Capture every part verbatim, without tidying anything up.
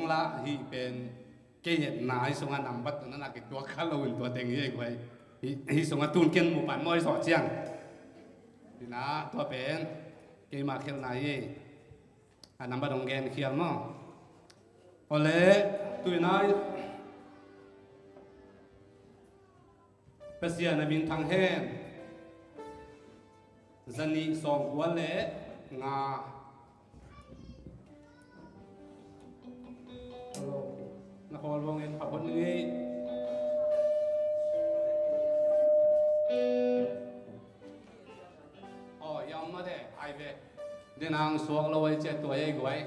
lah hih pen kei etna hih sungah nambat tawh na kituak kha lo in tua teng hi ei guai. Hih, hih sungah tun ken mu pan mawi sawh ciang. Tina tua pen keima khelna hi ei. A nambat hong gen khial maw? Awle, tuina Pasian a min thang hen. Zanih sawmkua le nga. Na khawl vawng en pha phot ning ei. Aw, yam mate, ai ve. Denang suak lo ai cia tua ei guai.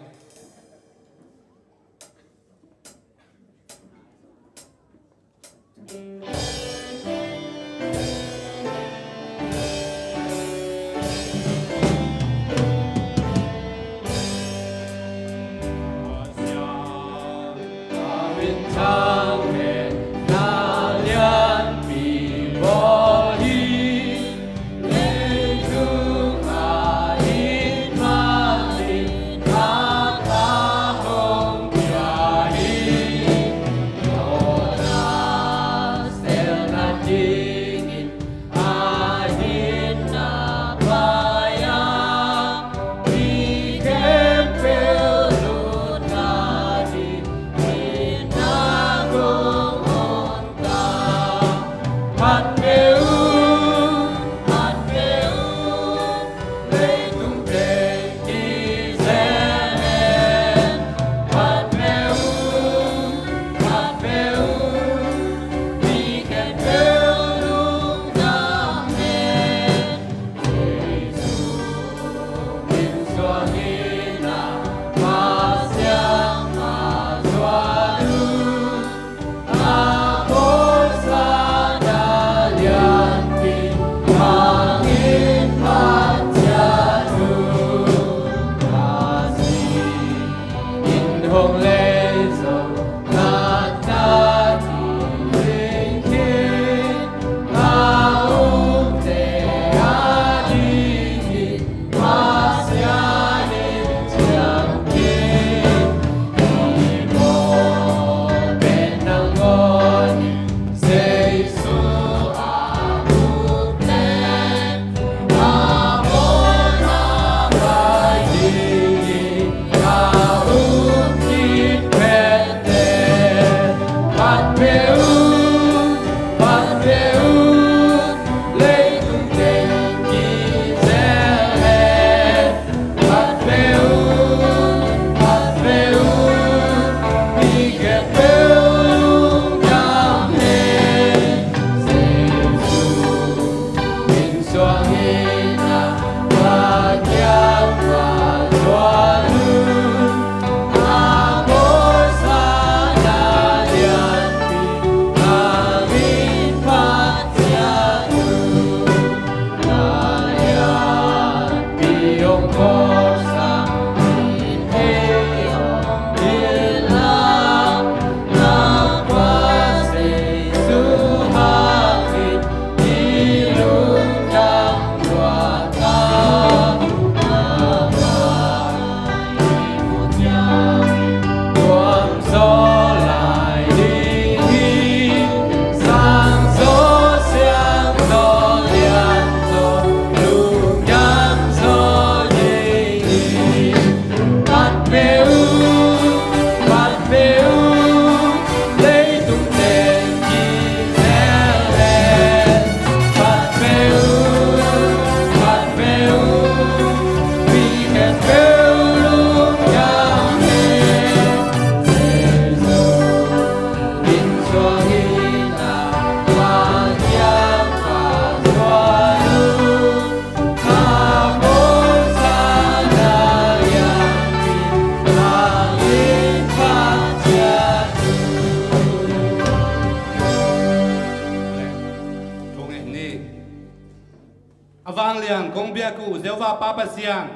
A vanglian kong biak uh Jehovah Pa Pasian,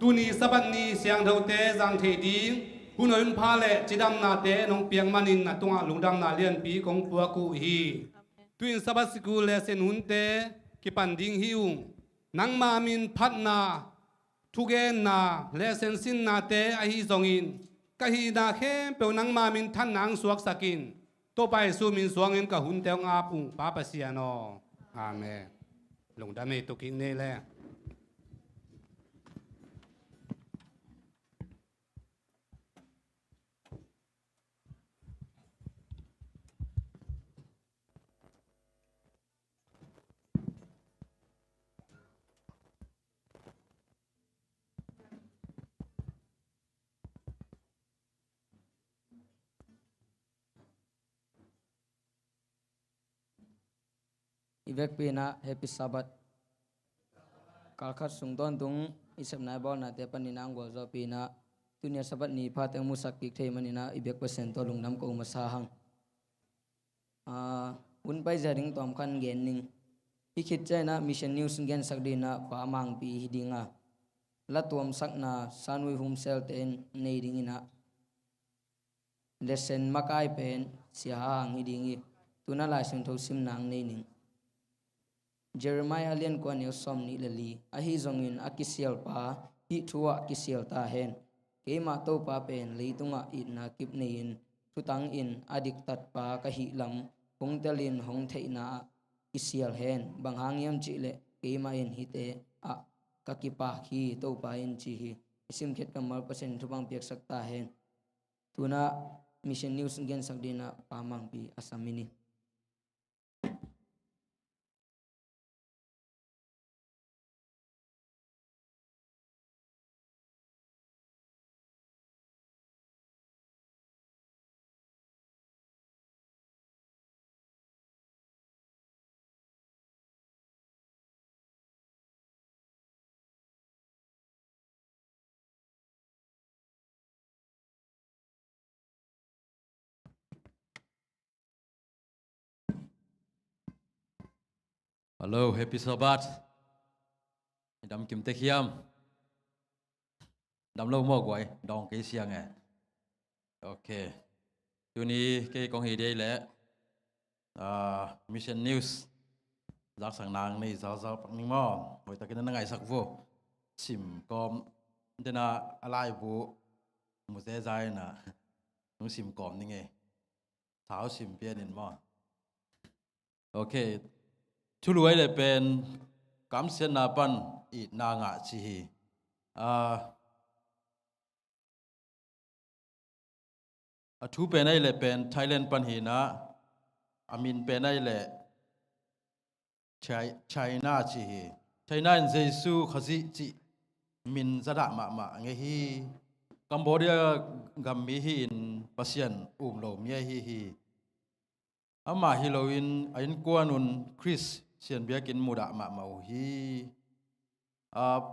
tuni Sabbath ni siangthote zang theih ding hun hoih hun pha le cidamnate nong piak manin na tungah lungdamna lianpi kong puak uh hi. Tu-in Sabbath sikul le sin hunte kipan ding hi ung. Nangma min phatna, thugenna le sensinnate ahi zongin, Ka hihna khempeuh nangma minthanna hong suaksak in. Topa Jesu min suangin ka hunte hong ap ung, Pa Pasian aw. Amen. Lungdam ei, tu kik ni le. I vekpi in ah Happy Sabbath. Kalkhat sung tawntung i sepna i bawlnate panin ah hong gualzawhpih in ah, tuni a Sabbath ni pha teng musak kik thei manin ah i biak Pasian tawh lungdam ko masa hang. Ah, hun paizia ding tawmkhat gen ning. Hih khit ciangin ah Mission News gensak dingin ah Pa Mangpi hi ding a, la tuamsakna Sanwei Humselte in nei dingin ah, lesson makai pen Sia Hang hi ding hi. Tu in ah Lai Siangtho simna hong nei ning. Jeremiah a lian kua, a neu sawmnih le li. Ahi zongin a kisialpa hih thu ah kisial ta hen. Keimah Topa pen leitungah itna kip nei-in thutang in a diktatpa ka hih lam hong telin hong theihna ah kisial hen. Bang hang hiam cih leh keimah in hihte ah ka kipak hi, Topa in ci hi. I simkhiat kammal Pasian in thupha hong piaksak ta hen. Tu in ah Mission News gensak dingin ah Pa Mangpi a sam in hi. Hello, Happy Sabbath. I dam kim tek hiam? Dam lo maw guai, dawng kei siang e. Ok. Tuni kei kong hi dei leh, ah, Mission News zaksak nang nei zalzal pak ning maw. Hoihtakin na ngaisak vo. Sim kawm dena a laibu mu zezai na. Nung sim kawm ning e. Thau sim pian in maw. Ok. Thulu ai le pen kamsiatna pan itna ngah ci hi. Ah, a thu pen ai le pen Thailand pan hi na, a min pen ai le Chi-, China ci hi. China in Jesu Khazih cih min zadah mahmah ngei hi. Cambodia gam mi hi-in Pasian um lo mi ahi hi. Amah hi loin a innkuan un Khrist sianbiakin mudah mahmah uh hi. A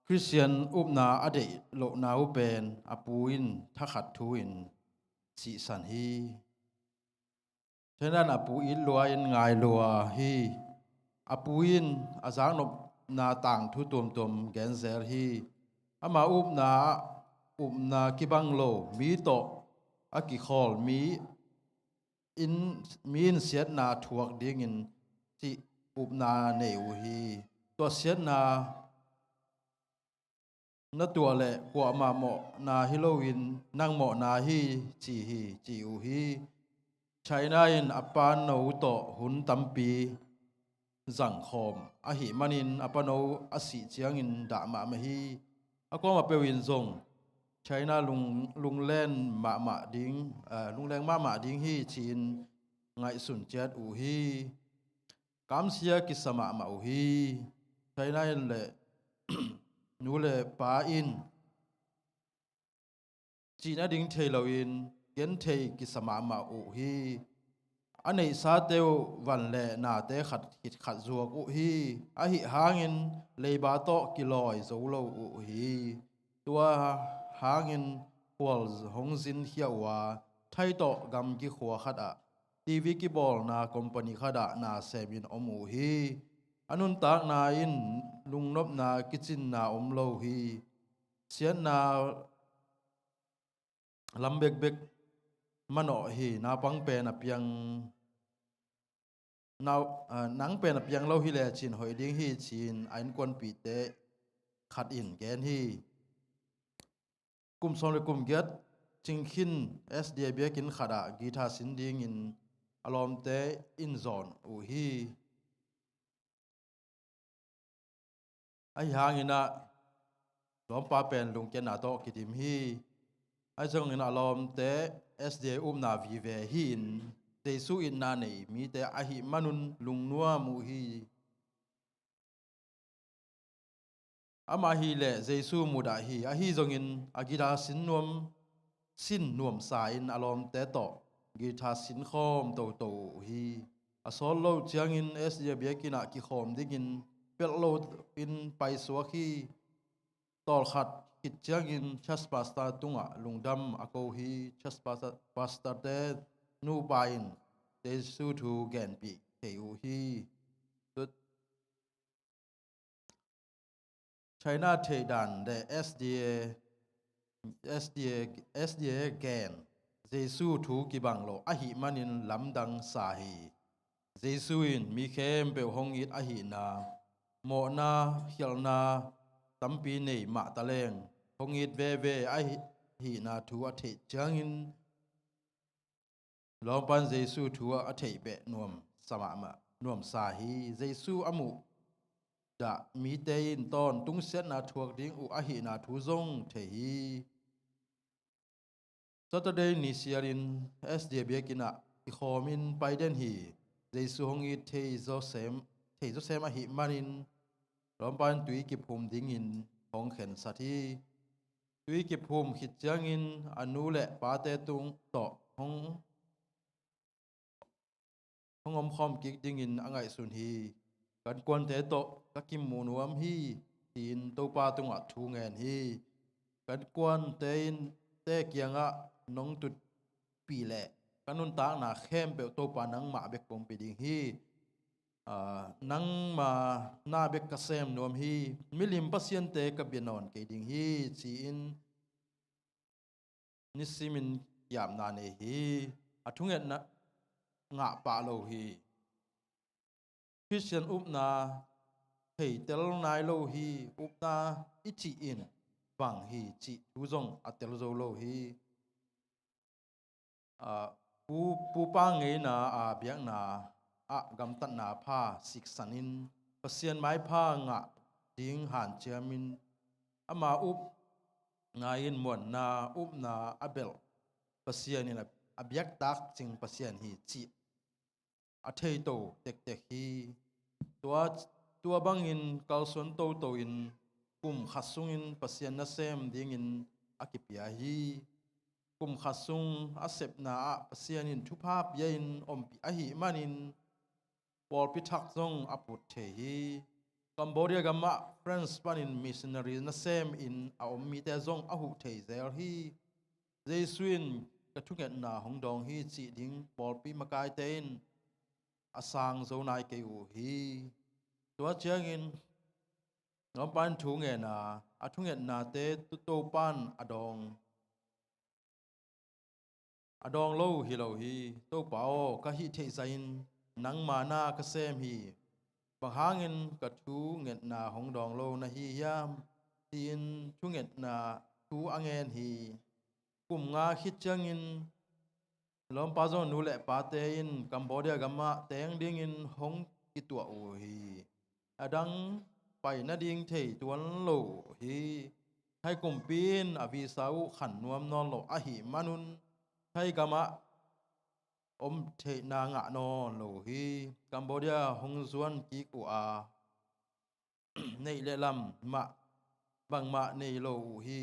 Khristian upna a deih lohna uh pen a pu in thakhat thu in sihsan hi. China in a pu it lua in ngai lua hi. A pu in a zaknopna tangthu tuamtuam genzel hi. Ama upna, upna kibang lo mi tawh a kikhawl mi in, mi in siatna thuak dingin cih upna nei uh hi. Tua siatna na tuah leh kuamah mawhna hi loin nang mawhna hi ci hi, ci uh hi. China in a pano tawh hun tampi zangkhawm ahih manin a pano a sih ciangin dah mahmah hi. A kuamah peuh in zong China lung, lunglen mahmah ding, eh, lungleng mahmah ding hi ci-in ngaihsun ciat uh hi. Kamsia kisa mahmah uh hi. China in le nu le pa in cihna ding thei loin genthei kisa mahmah uh hi. A neihsate uh van le nate khat khit khat zuak uh hi. Ahi hangin leiba tawh kilawi zo lo uh hi. Tua hangin khual hong zinkhia uh a, Thai tawh gamgi khua khatah T V kibawlna company khatah na semin om uh hi. A nuntakna in lungnopna kicinna om lo hi. Siatna lam bekbek manawh hi. Naupang pen a piang, nau, ah, nang pen a piang lo hi le cin hoih ding hi cin a innkuanpihte khat in gen hi. Kum sawm le kum giat Cingkhin S D A biakinn khatah guitar sin dingin a lawmte in zawn uh hi. Ahi hangin ah lawmpa pen lungkiatna tawh kidim hi. Ahi zongin a lawmte S D A upna vive hi-in Jesu itna nei mite ahih manun lungnuam uh hi. Amah hi leh Jesu mudah hi. Ahi zongin a guitar sin nuam, sin nuamsa in a lawmte tawh guitar sin khawm toto uh hi. A sawt loh ciangin S D A biakinn ah kikhawm dingin pelh loin paisuak hi. Tawlkhat khit ciangin church pastor tungah lungdam a ko hi. Church pastor, pastor te nupa in Jesu thu genpih thei uh hi. China theihdan le S D A, S D A, S D A gen Jesu thu kibang lo ahih manin lamdang sa hi. Jesu in mi khempeuh hong it ahihna, mawhna, khialhna tampi nei mah taleng hong it veve ahihna thu a theih ciangin lawmpan Jesu thu a theih beh nuam sa mahmah, nuamsa hi. Jesu a muhdah mite in tawntungsiatna thuak ding uh ahihna thu zong thei hi. Saturday nisialin S D A biakinn ah kikhawmin paiden hi. Jesu hong it thei zawsem, thei zawsem ahih manin lawmpan tui kiphum dingin hong khensat hi. Tui kiphum khit ciangin a nu le pate tung tawh hong, hong omkhawm kik dingin a ngaihsun hi. Kan kuante tawh ka kimu nuam hi, tiin Topa tungah thu ngen hi. Kan kuante in te kiangah nong tutpih leh ka nuntakna khempeuh Topa nangmah bek kong pia ding hi. Aa, nangma na bek ka sem nuam hi. Milim pasiante ka bia nawn kei ding hi, ci-in nisimin kiapna nei hi. A thungetna ngah pah lo hi. Khristian upna thei tel nai lo hi. Upna i cih in bang hi cih thu zong a tel zo lo hi. Aa, pu, pupa ngeina a biakna ah gamtatna pha siksanin Pasian maipha ngah ding hanciamin ama upna in muanna upna a belh Pasian in a, a biaktak cing Pasian hi cih a theito tektek hi. Tua, tua bangin kalsuan toto in kum khat sungin Pasian nasem dingin a kipia hi. Kum khat sung a sepna ah Pasian in thupha pia-in ompih ahih manin pawlpi thak zong a put thei hi. Cambodia gamah French panin missionary nasemin a om mite zong a huh thei zel hi. Jesu in ka thungetna hong dawng hi cih ding pawlpi makaite in a sang zo nai kei uh hi. Tua ciangin lawmpa in thu ngen a, a thungetnate Topan a dawng, a dawng lo hi lo hi. Topa aw, ka hih theih zahin nangma na ka sem hi. Bang hangin ka thungetna hong dawng lo na hi hiam? Tiin thungetna thu a ngen hi. Kum nga khit ciangin lawmpa zong nu le pate in Cambodia gamah teng dingin hong kituah uh hi. A dang pai nading thei tuan lo uh hi. Thai kumpi in a visa uh khan nuam nawn lo ahih manun Thai gamah om theihna ngah nawn lo uh hi. Cambodia hong zuan kik uh a, neih le lam mah bangmah nei lo uh hi.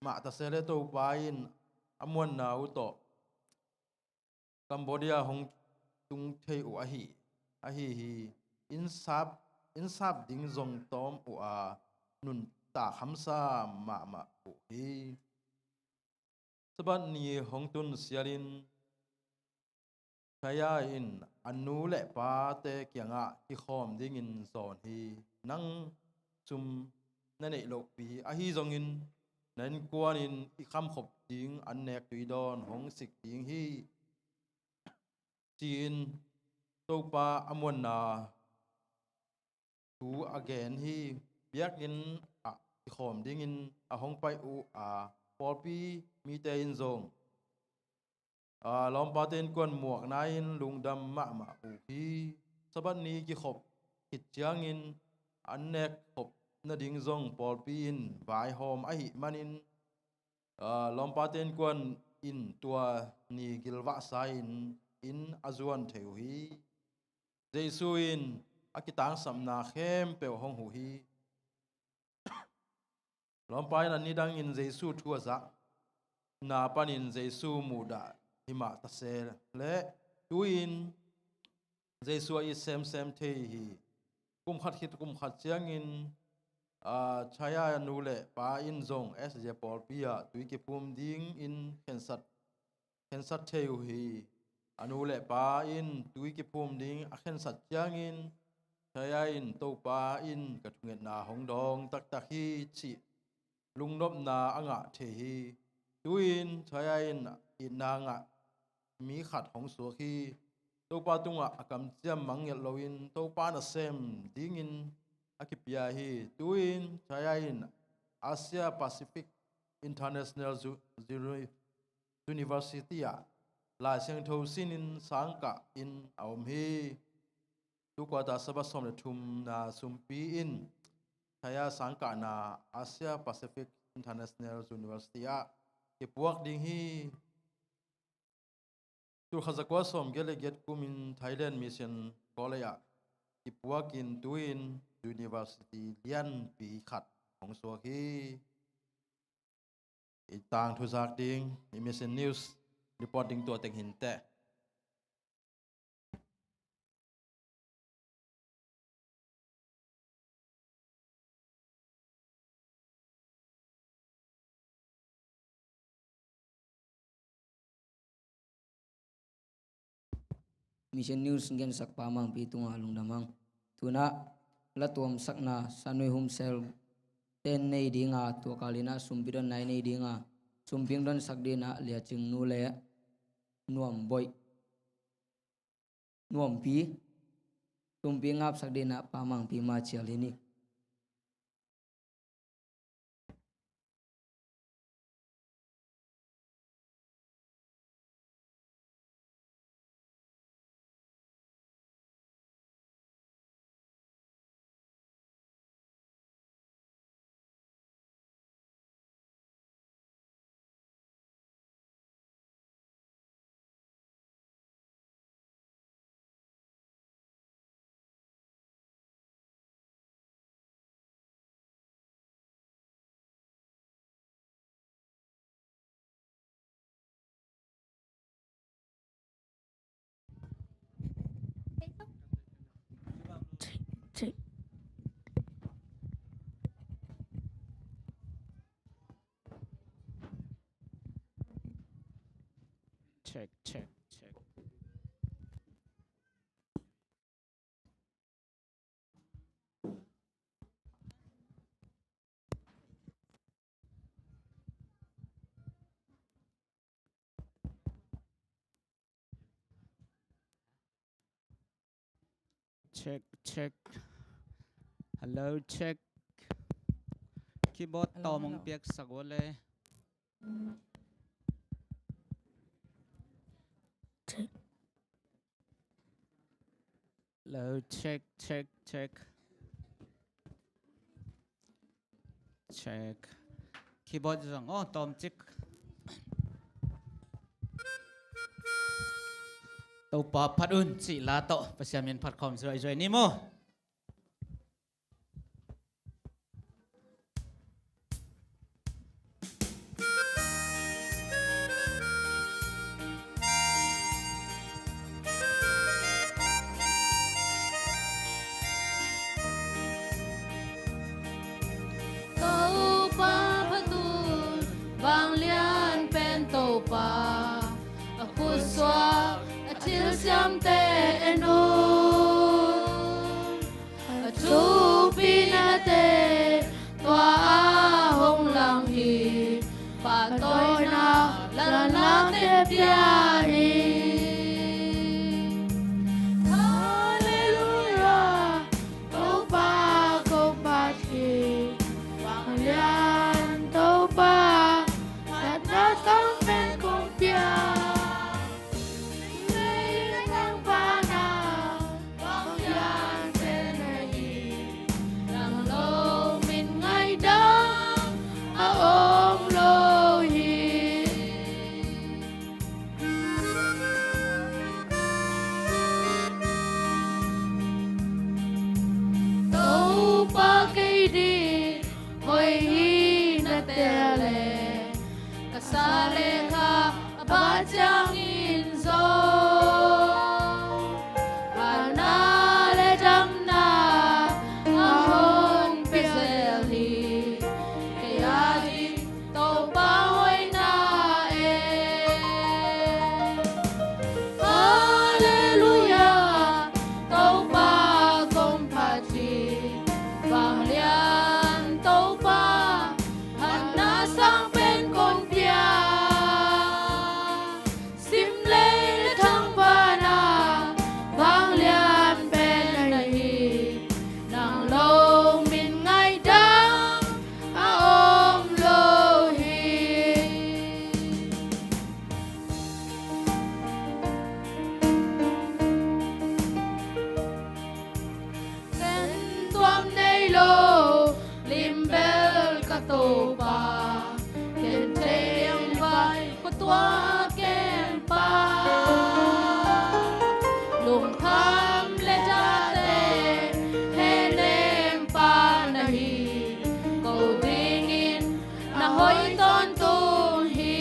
Mah ta se le Topa in a muanna uh tawh Cambodia hong tung thei uh ahi, ahi hi. Inn sap, inn sap ding zong tawm uh a, nuntak hamsa mahmah uh hi. Sabbath ni hong tun sialin Chaya in a nu le pate kiangah kikhawm dingin zawn hi. Nang sum na neih lohpi ahi zongin na innkuan in i khamkhop ding an nek tui dawn hong sik ding hi, ci-in Topa a muanna thu a gen hi. Biakinn ah kikhawm dingin a hong pai uh a, pawlpi mite in zong, aa, lawmpate innkuan muakna-in lungdam mahmah uh hi. Sabbath ni kikhop khit ciangin an nek khop nading zong pawlpi in vaihawm ahih manin, aa, lawmpate innkuan in tua ni gilvahsa-in inn a zuan thei uh hi. Jesu in a kitangsapna khempeuh hong huh hi. Lawmpa in a nidangin Jesu thu a zahna panin Jesu muhdah himah ta se leh, tu-in Jesu a it semsem thei hi. Kum khat khit kum khat ciangin, aa, Chaia nu le pa in zong S J pawlpi ah tui kiphum dingin khensat, khensat thei uh hi. A nu le pa in tui kiphum ding a khensat ciangin, Chaia in Topa in ka thungetna hong dawng taktak hi cih lungnopna a ngah thei hi. Tu-in Chaia in itna ngah mi khat hong suak hi. Topa tungah a kamciam mangngilh loin Topa nasem dingin a kipia hi. Tu-in Chaia in Asia Pacific International Ju-, Ju-, University ah Lai Siangtho sinin sangkah in a om hi. Tu kuata Sabbath sawm le thumna sumpi in Chaia sangkahna Asia Pacific International University ah kipuak ding hi. Tulkhat zakua sawmgiat le giat kumin Thailand Mission College ah kipuakin tu-in university lianpi khat hong suak hi. I tangthu zak ding, i Mission News report ding tua teng hi inteh. Mission News gensak Pa Mangpi tungah lungdam hang. Tu-in ah la tuamsakna Sanui Humsel ten nei ding a, tua kalin ah sumpi donna i nei ding a, sumpi hong donsak dingin ah Lia Cing nu le Nuam Boih, Nuampi, sumpi ngapsak dingin ah Pa Mangpi Macial hi ni. Check, check, check. Check, check. Hello, check. Keyboard tawm hong piaksak uh le. Hello, check, check, check. Check. Keyboard zong, oh, tawmcik. Topa phat un cih la tawh Pasian min phat khawm zuaizuai ni maw. Topa phat un, vanglian pen Topa, a khutsuak a thilsiamte en un. A thupi nate tua a hong lang hi, pahtawina lalnate pia hi. Halleluiah, Topa kong phat hi, vanglian Topa, Lekha a pha ciangin zong Hannah le damna a hong pia zel hi. Kei a ding Topa hoihna e. Halleluia. Topa kong phat hi. Vanglian Topa, Hannah sang pen kong pia. Simlei le thangvahna vanglian pen na hi. Nang lo min ngaidam a om lo hi. Ken tuam nei lo limbel ka Topa, ken tei vai ko tua ken pa. Lungkham le tate henempa na hi, ko dingin na hoih tawntung hi.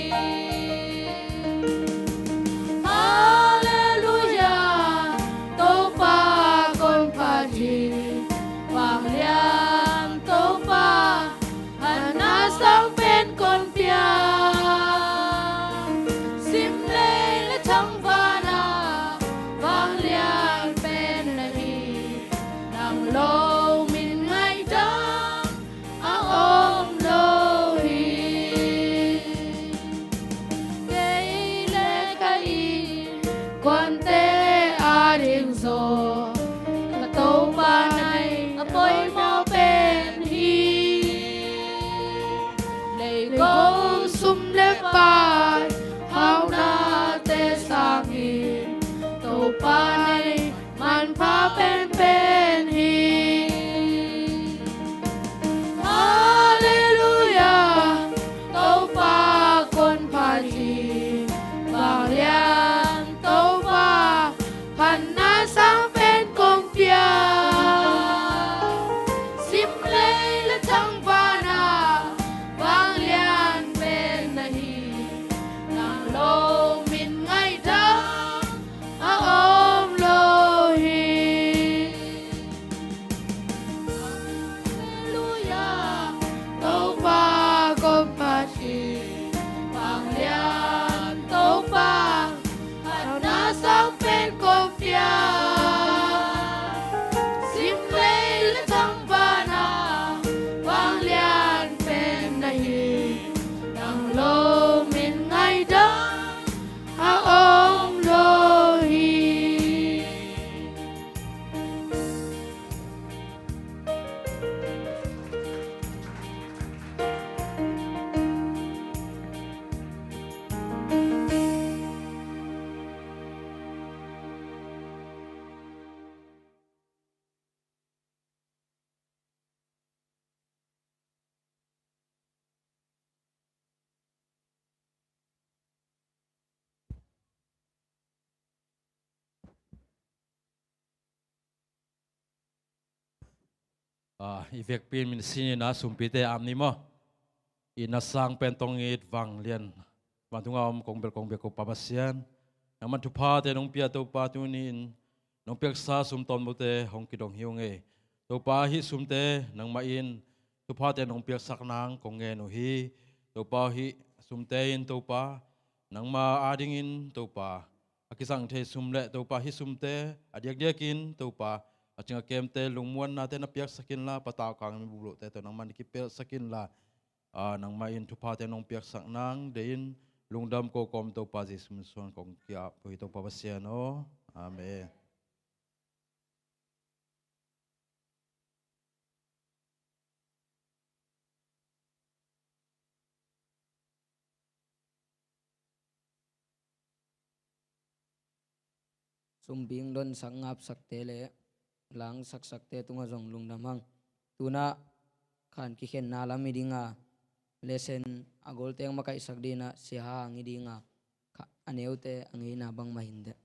Halleluia. Topa kong phat hi. Vanglian Topa, Hannah sang pen kong pia. Simlei le thangvahna vanglian pen na hi. Nang lo min ngaidam a om lo hi. Kei le ka innkuante ading zong ka Topa na hi a poimawh pen hi. Leiko sum le pai haunate sangin Topa na hi manpha penpen hi. Halleluia. Topa kong phat hi. Vanglian Topa, Hannah sang pen kong pia. Simlei le thangvahna vanglian pen na hi. Nang lo min ngaidam a om lo hi. Halleluia. Topa kong phat hi. Vanglian Topa, Hannah sang pen kong pia. Simlei le thangvahna vanglian pen na hi. Nang lo min ngaidam a om lo hi. Ah, i vekpi in min sinin a sumpite am ni maw? I na sang pen tong it vanglian. Vantunga om kong bel kong bia ko Pa Pasian. Nangman thuphate nong pia Topa tuni in nong piaksa sum tawnmote hong kidong hi ung ei. Topa hih sumte nangmah in thuphate nong piaksak nang kong ngen uh hi. Topa hih sumte in Topa nangma adingin Topa a kisang thei sum le Topa hih sumte a diakdiakin Topa a cing a kemte lungmuannate na piaksak inla patau kang mi bubluhte tawh nangman kipelsak inla. Ah, nangmah in thuphate nong piaksak nang deihin lungdam ko kawm Topa Jesu min suang kong ki-ap uh hi Topa Pasian aw. Amen. Sumbing donsak ngapsakte le langsaksakte tungah zong lungdam hang. Tunah khan kikhenna lam i dinga lesen a golteng makaihsak dinah siha ang i dinga a neute a ngeina bangmah hinteh.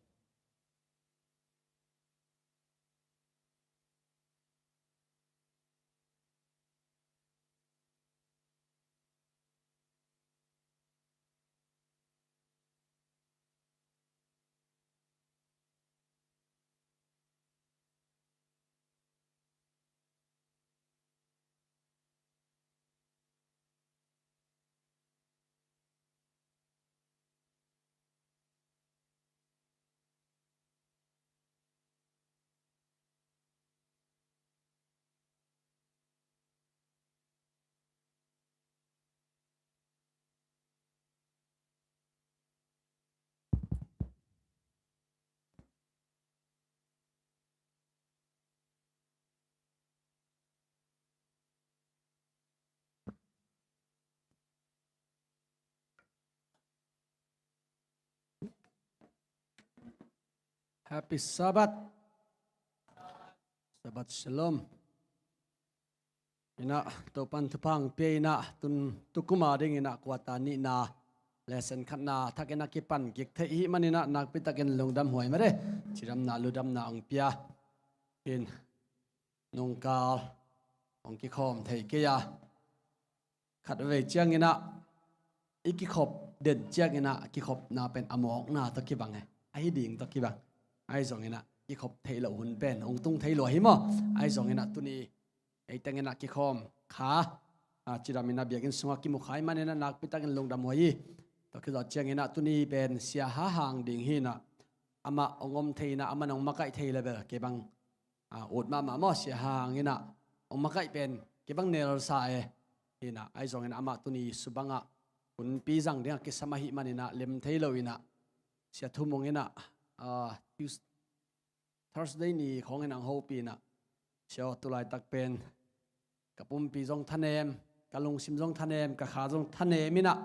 Happy Sabbath. Sabbath Shalom. Inah, Topan thupha hong pia inah, tun, tukuma ding inah, kuata nihna, lesson khatna, thak inah kipan kik theih hi man inah, nakpi takin lungdam huai mare. Cidamna, ludamna hong pia. In, nungkal, hong kikhawm thei kei a. Khatvei ciang inah, i kikhop den ciang inah, kikhopna pen a mawkna tawh kibang e. Ahi ding tawh kibang. Ahi zong inah, kikhop theih loh hun pen hong tung thei lua hi maw. Ahi zong inah, tuni, ei teng inah kikhawm kha. A, cidam inah biakinn sungah kimu kha hi man inah, nakpi takin lungdam huai hi. Tua khit zawh ciang inah, tuni pen Sia Ha Hang ding hi inah, amah hong om thei inah, amah hong makaih thei le bel kei bang, a, ut mahmah maw, Sia Ha Hang inah hong makaih pen kei bang nelsa e. Inah, ahi zong inah amah tuni subangah hunpi zang dingah kisam ahi man inah lem thei lo inah, Sia Thum Mung inah, a, Tues-, Thursday ni khawng inah hong hopih inah, Sia aw, tulaitak pen ka pumpi zong thanem, ka lungsim zong thanem, ka kha zong thanem inah,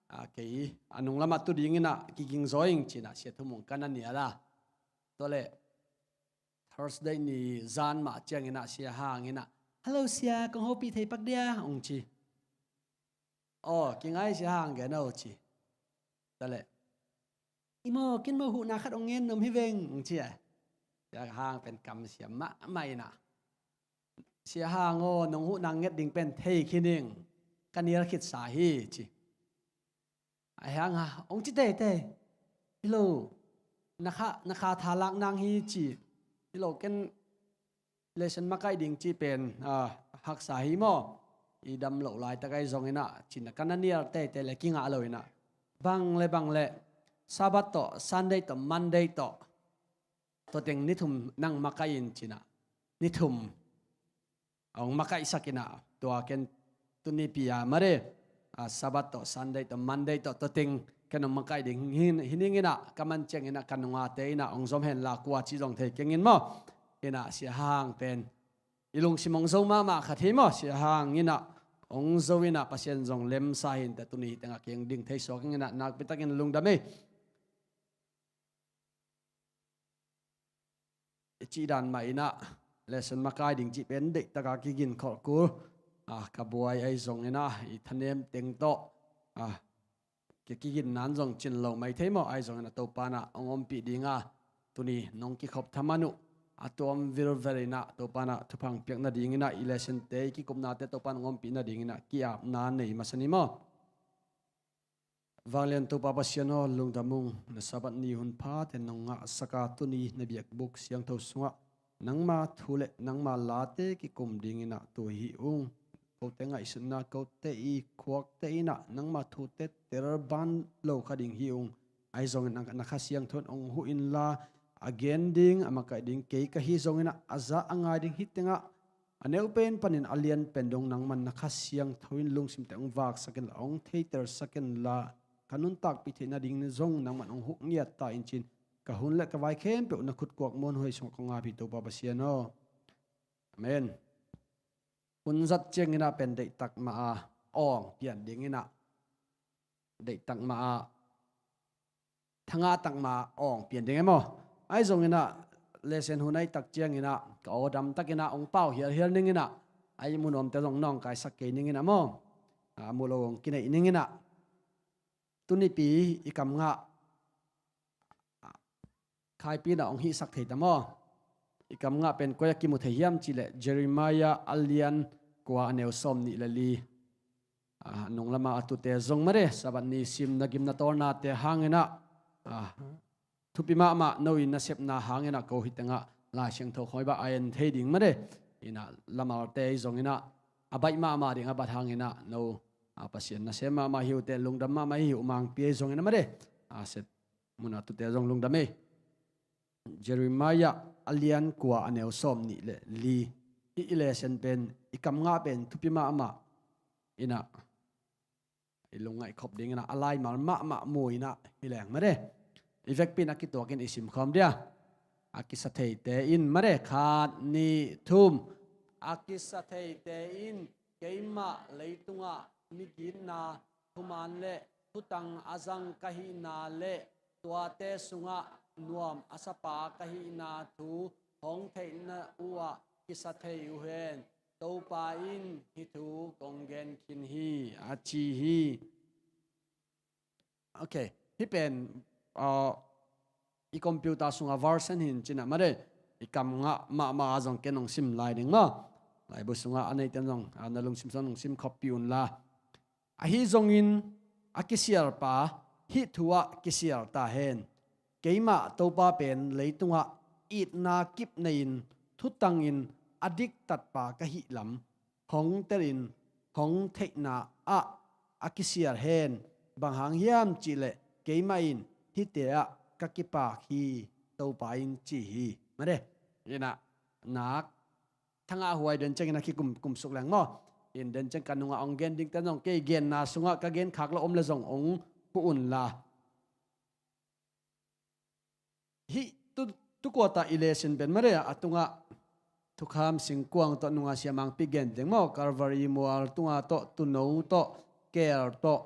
a, kei a nung lamah tu ding inah kiging zaw ing ci inah Sia Thum Mung ka na nial a. Tua leh Thursday ni zan mah ciang inah Sia Ha Hang inah, "Hello Sia, kong hopih thei pak dia?" hong ci. "Aw, kingai Sia Ha Hang, gen aw," ci. Tua leh, "I maw, ken maw, huhna khat hong ngen nuam hi veng," hong ci a. Sia Ha Hang pen kamsiam mahmah inah, "Sia Ha Hang aw, nong huhna nget ding pen thei khin ing, ka nial khitsa hi," ci. Ahi hang a, hong ci teitei. "Hi lo, na kha, na kha tha lak nang hi," ci. "Hi lo, ken lesson makaih ding cih pen, a, haksa hi maw. I dam loh laitak ahi zong inah," ci inah ka na nial teitei leh kingah lo inah, "Bang le bang le, Sabbath tawh, Sunday tawh, Monday tawh, tua teng ni thum nang makaih in," ci inah ni thum hong makaihsak inah, "Tua ken tunipi a mare, a, Sabbath tawh, Sunday tawh, Monday tawh, tua teng ken hong makaih ding hi, hi ning inah, ka man ciang inah ka nungate inah hong zom hen la, kua ci zong thei keng in maw." Inah Sia Ha Hang pen i lungsim hong zo mahmah khat hi maw. Sia Ha Hang inah hong zo inah Pasian zong lemsa hi inteh, tuni hi tengah kei hong ding thei suak ing inah, nakpi takin lungdam ei. I cih dan mah inah, lesson makaih ding cih pen deihtak a kigin khol kul, a, ka buai ahi zong inah, i thanem teng tawh, a, ki, kiginna in zong cin lo mai thei maw. Ahi zong inah Topa inah hong ompih ding a, tuni nong kikhop thaman uh a tuam vilvel inah Topa inah thupha hong piak nading inah, i lesson te, i kikupnate Topa inah hong ompih nading inah ki-apna nei masa ni maw. Vanglian Topa Pasian aw, lungdam ung, na Sabbath ni hun phate nong ngahsak a, tuni na biakbuk siangtho sungah nangma thu le nangma late kikum ding inah tu hi ung. Kote ngaihsutna, kote i khuakte inah nangma thute telban lo kha ding hi ung. Ahi zongin na, na Kha Siangtho in hong huh inla, a gen ding, a makaih ding kei ka hi zongin ah, a za a ngai ding hi tengah, a neu pen panin a lian pen dong nangman na Kha Siangtho in lungsimte hong vaksak inla, hong theitelsak inla, ka nuntakpih theih nading zong nangman hong huh ngiat ta in ci-in, ka hun le ka vai khempeuh na khutkuak muanhuai sungah kong ap hi, Topa Pasian aw. Amen. Hun zat ciangin ah pen deihtak mah a awng pian dingin ah, deihtak mah a, thangah tak mah a awng pian ding e maw? Ahi zongin ah, lesson hun ahih tak ciangin ah, ka aw dam takin ah hong pau hialhial ning in ah, a ihmu nuamte zong nawngkaisak kei ning in ah maw? A mu lo hong kineih ning in ah. Tunipi i kam ngah, khaipi in ah hong hihsak thei ta maw? I kam ngah pen koi ah kimu thei hiam cih leh, Jeremiah a lian kua, a neu sawm nih le li. A, nung lamah a tute zong mare, Sabbath ni simna gimna tawlnate hangin ah, a, thupi mahmah, no in na sepna hangin ah ko hi tengah Lai Siangtho khawng i bah a en thei ding mare. In ah lamalte ahi zongin ah, a baih mahmah ding a bat hangin ah, no, a, Pasian nasem mahmah hi uh teh, lungdam mahmah hi uh, mangpi ahi zongin ah mare. A, set mun a tute zong lungdam ei. Jeremiah a lian kua, a neu sawm nih le li. Hih i lesson pen, i kam ngah pen thupi mahmah in ah, i lungngaih khop dingin ah, a laimal mahmah mu in ah hi leng mare. I vekpi in a kituakin i simkhawm dia. A kisa theite in mare, khat, nih, thum. A kisa theite in, keimah leitungah migitna, thuman le thutang a zang ka hihna le tuate sungah nuam a sapa ka hihna thu hong theihna uh ah kisa thei uh hen. Topa in hih thu kong gen khin hi, a ci hi. Ok, hih pen, uh, i computer sungah version hi in cih na mah de, i kam ngah mahmah a zong ken hong sim lai ding maw. Laibu sungah a neite in zong, uh, na lungsim sungah hong sim khoppi un la. Ahi zongin a kisialpa hih thu ah kisial ta hen. Keimah Topa pen leitungah itna kip nei-in thutangin a diktatpa ka hih lam hong telin hong theihna ah a kisial hen. Bang hang hiam cihleh keimah in hihte ah ka kipak hi, Topa in ci hi. Mah de, ina nak thangah huai den ciangin a kikum, kumsuk leng maw. In den ciang ka nungah hong gen dingte zong kei genna sungah ka gen khak lo om le zong hong huh un la. Hih tu, tu kuatah i lesson pen mah de a tungah thukham singkuang tawh nungah siamangpi gen ding maw, Calvary mual tungah tawh, tuuno tawh, kel tawh,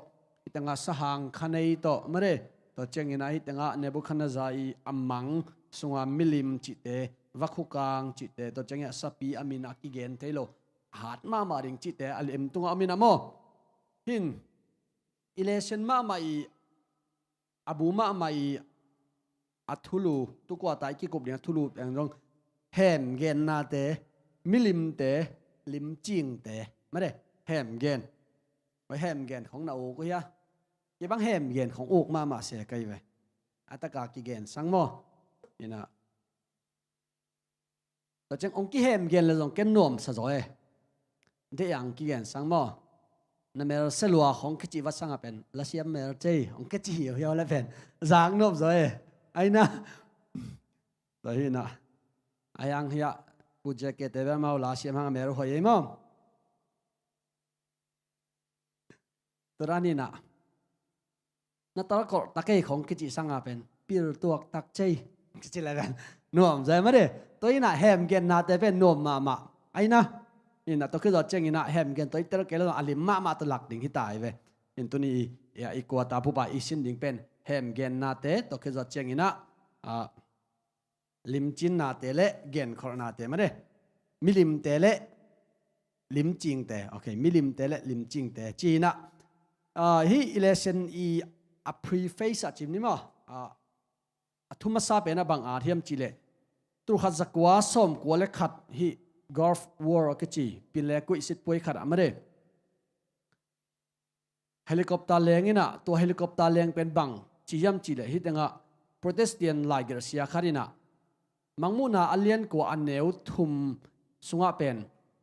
hih tengah sahang khanei tawh mah de. Tua ciangin ah hih tengah Nebuchadnezzar i a mang sungah milim cihte, vakhukang cihte, tua ciangin ah sapi a min a kigen thei lo, hat mahmah ding cihte a lem tungah a min a maw. Hin i lesson mahmah i, a bu mahmah i, a thulu, tu kuatah i kikup ding a thulu pen zong hemgennate, milimte, limcingte mah de, hemgen. Hoi, hemgen khong na uk uh hia? Kei bang hemgen khong uk mahmah se ka hi ve. A taka kigen sang maw. Ina tua ciang hong kihemgen le zong ken nuamsa zaw e. Deih ang kigen sang maw. Na mel se lua hong kici vat sangah pen lasiam mel cei hong kici hi uh hiau le pen zak nuam zaw e. Aina. Tua hi na. Ai ang hiah pu J K te bel mau lasiam hang a mel hoih ei maw. Tua dan inah na talkolh takei khong kici sanga pen piltuak takcei kici le pen nuam zai mah de. Tua inah hemgennate pen nuam mahmah. Aina inah tua khizawt cianginah hemgen tua i tel kei lo a lim mahmah tua lak ding hita i ve. In tuni i, i kuata pupa i sin ding pen hemgennate tua khizawt cianginah limcinnate le genkholhnate mah de. Milimte le limcingte. Ok, milimte le limcingte. Cinah hih i lesson i a preface ah cim ni maw. A thu masa pen a bang at hiam cihleh tulkhat zakua sawmkua le khat hih Gulf War a kici pin le kuih sitpuai khat ah mah de. Helicopter leng inah tua helicopter leng pen bang ci hiam cihleh hih tengah Protestant laigelh sia khat inah Mangmuhna a lian kua a neu thum sungah pen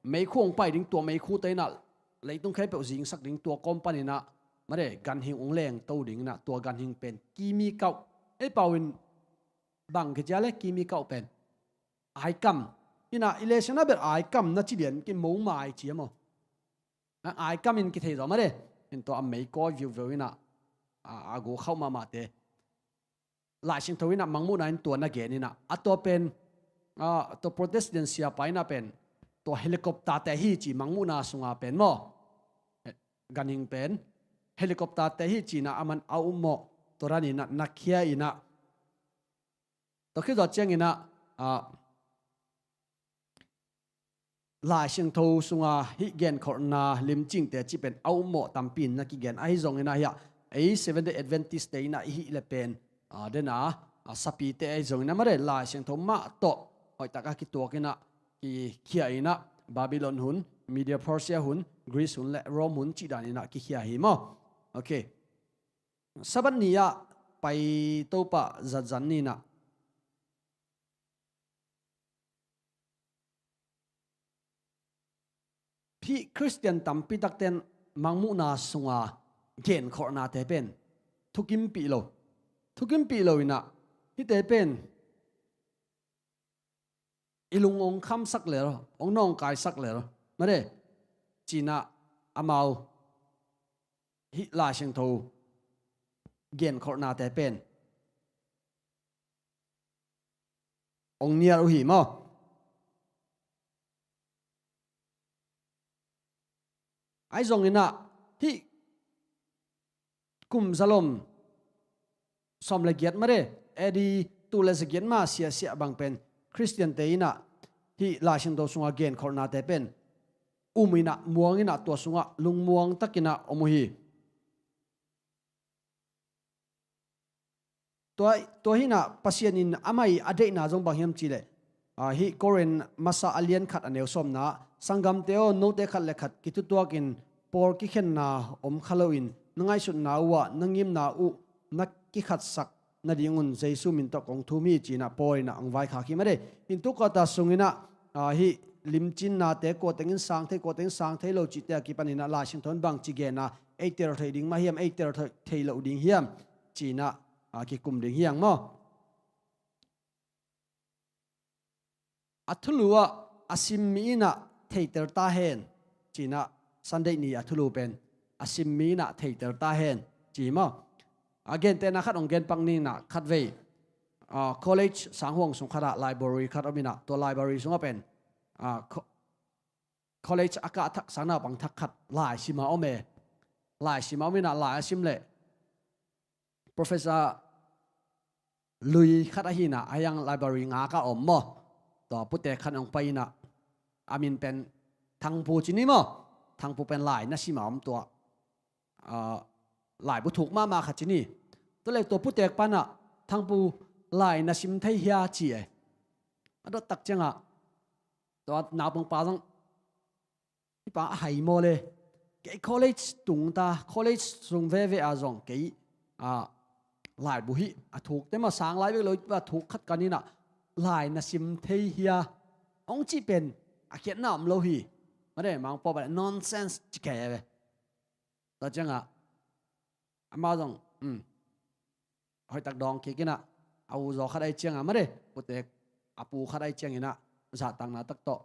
meikhu hong pai ding tua meikhu te inah leitung khempeuh zingsak ding tua kawm paninah mah de ganhing hong lengto ding inah tua ganhing pen kimi kauh. Ei pau in bang kicia le kimi kauh pen aikam inah i lesson a bel aikam na ci lian ki mo mai cia maw. Aikam in kithei zaw mah de. In tua a meikawi viuveu inah a gu khauh mahmahte Lai Siangtho inah Mangmuhna in tua na gen inah a tua pen tua Protestant siapa inah pen tua helicopter te hi ci Mangmuhna sunga pen maw. Ganhing pen helicopter te hi ci inah a man a ummawh tua dan inah na khia inah tua khizawt cianginah Lai Siangtho sunga hih genkholhna limcingte cih pen a ummawh tampi in na kigen ahi zongin ahi ah ei Seventh Day Adventist te inah i hih le pen dena sapite ahi zongin a mah de Lai Siangtho mah tawh hoihtak a kituak inah kikhia inah Babylon hun, Media Persia hun, Greece hun le Rome hun cih dan inah kikhia hi maw. Ok. Sabbath ni ah pai Topa zatzan ni inah hih Khristian tampi takten Mangmuhna sunga genkholhnate pen thukimpih lo. Thukimpih lo inah hihte pen i lung hong khamsak lel, hong nawngkaisak lel mah de. Cinah amau hih Lai Siangtho genkholhnate pen hong nial uh hi maw. Ahi zonginah hih kum zalom sawm le giat mah de A D tul le zagiat ma siahsiah bang pen Khristiante in ah hih Lai Siangtho sungah genkholhnate pen um in ah, muang in ah, tua sungah lungmuang takin ah om uh hi. Tua, tua hi in ah Pasian in amah i a deihna zong bang hiam cih leh, ah, hih Korin masa a lian khat a neu sawmna, "Sanggamte aw, note khat le khat kithutuakin pawl kikhenna om kha loin na ngaihsutna uhah na ngimna uh na kikhatsak nadingun Jesu min tawh kong thum hi," ci in ah Paul in ah hong vaikhak hi mah de. Hih tu quarter sung in ah, ah, hih limcinnate, kuateng in sang thei, kuateng in sang thei lo cihte a kipan in ah Lai Siangtho in bangci gen a, ei tel thei ding mah hiam, ei tel thei, thei lo ding hiam, ci in ah, ah, kikum ding hi hang maw. A thulu ah a sim mi in ah theiter ta hen, ci in ah Sunday ni a thulu pen a sim mi in ah theiter ta hen, ci maw. A gentehna khat hong gen pak ning in ah, khatvei, ah, college sanghuang sung khat ah library khat om in ah, tua library sungah pen, ah, co-, college a kah thak sang naupang thak khat lai sim a om e. Lai sim a om in ah, lai a sim leh Professor Lui khat ahi in ah, a hiang library ngak a om maw. Tua putek khat hong pai in ah, a min pen Thangpu ci ni maw. Thangpu pen lai na sim a om tua, ah, laibu thuk mahmah khat ci ni. Tua leh tua putek pan ah, "Thangpu, lai na sim thei hia?" ci e. A dot tak ciangah tua naupangpa zong, "Hih pa a hai maw le. Kei college tung ta, college sung veve a zong kei, ah, laibu hih a thuk te mah sang lai bek lo, a thuk khat ka hi in ah, lai na sim thei hia?" hong cih pen a khiatna om lo hi. Mah de, Mangpau bang nonsense ci kei e ve. Tua ciangah amah zong, um, hoihtak dawng kik in ah, a uzaw khat ahih ciangah mah de, putek a pu khat ahih ciangin ah, zahtakna tak tawh,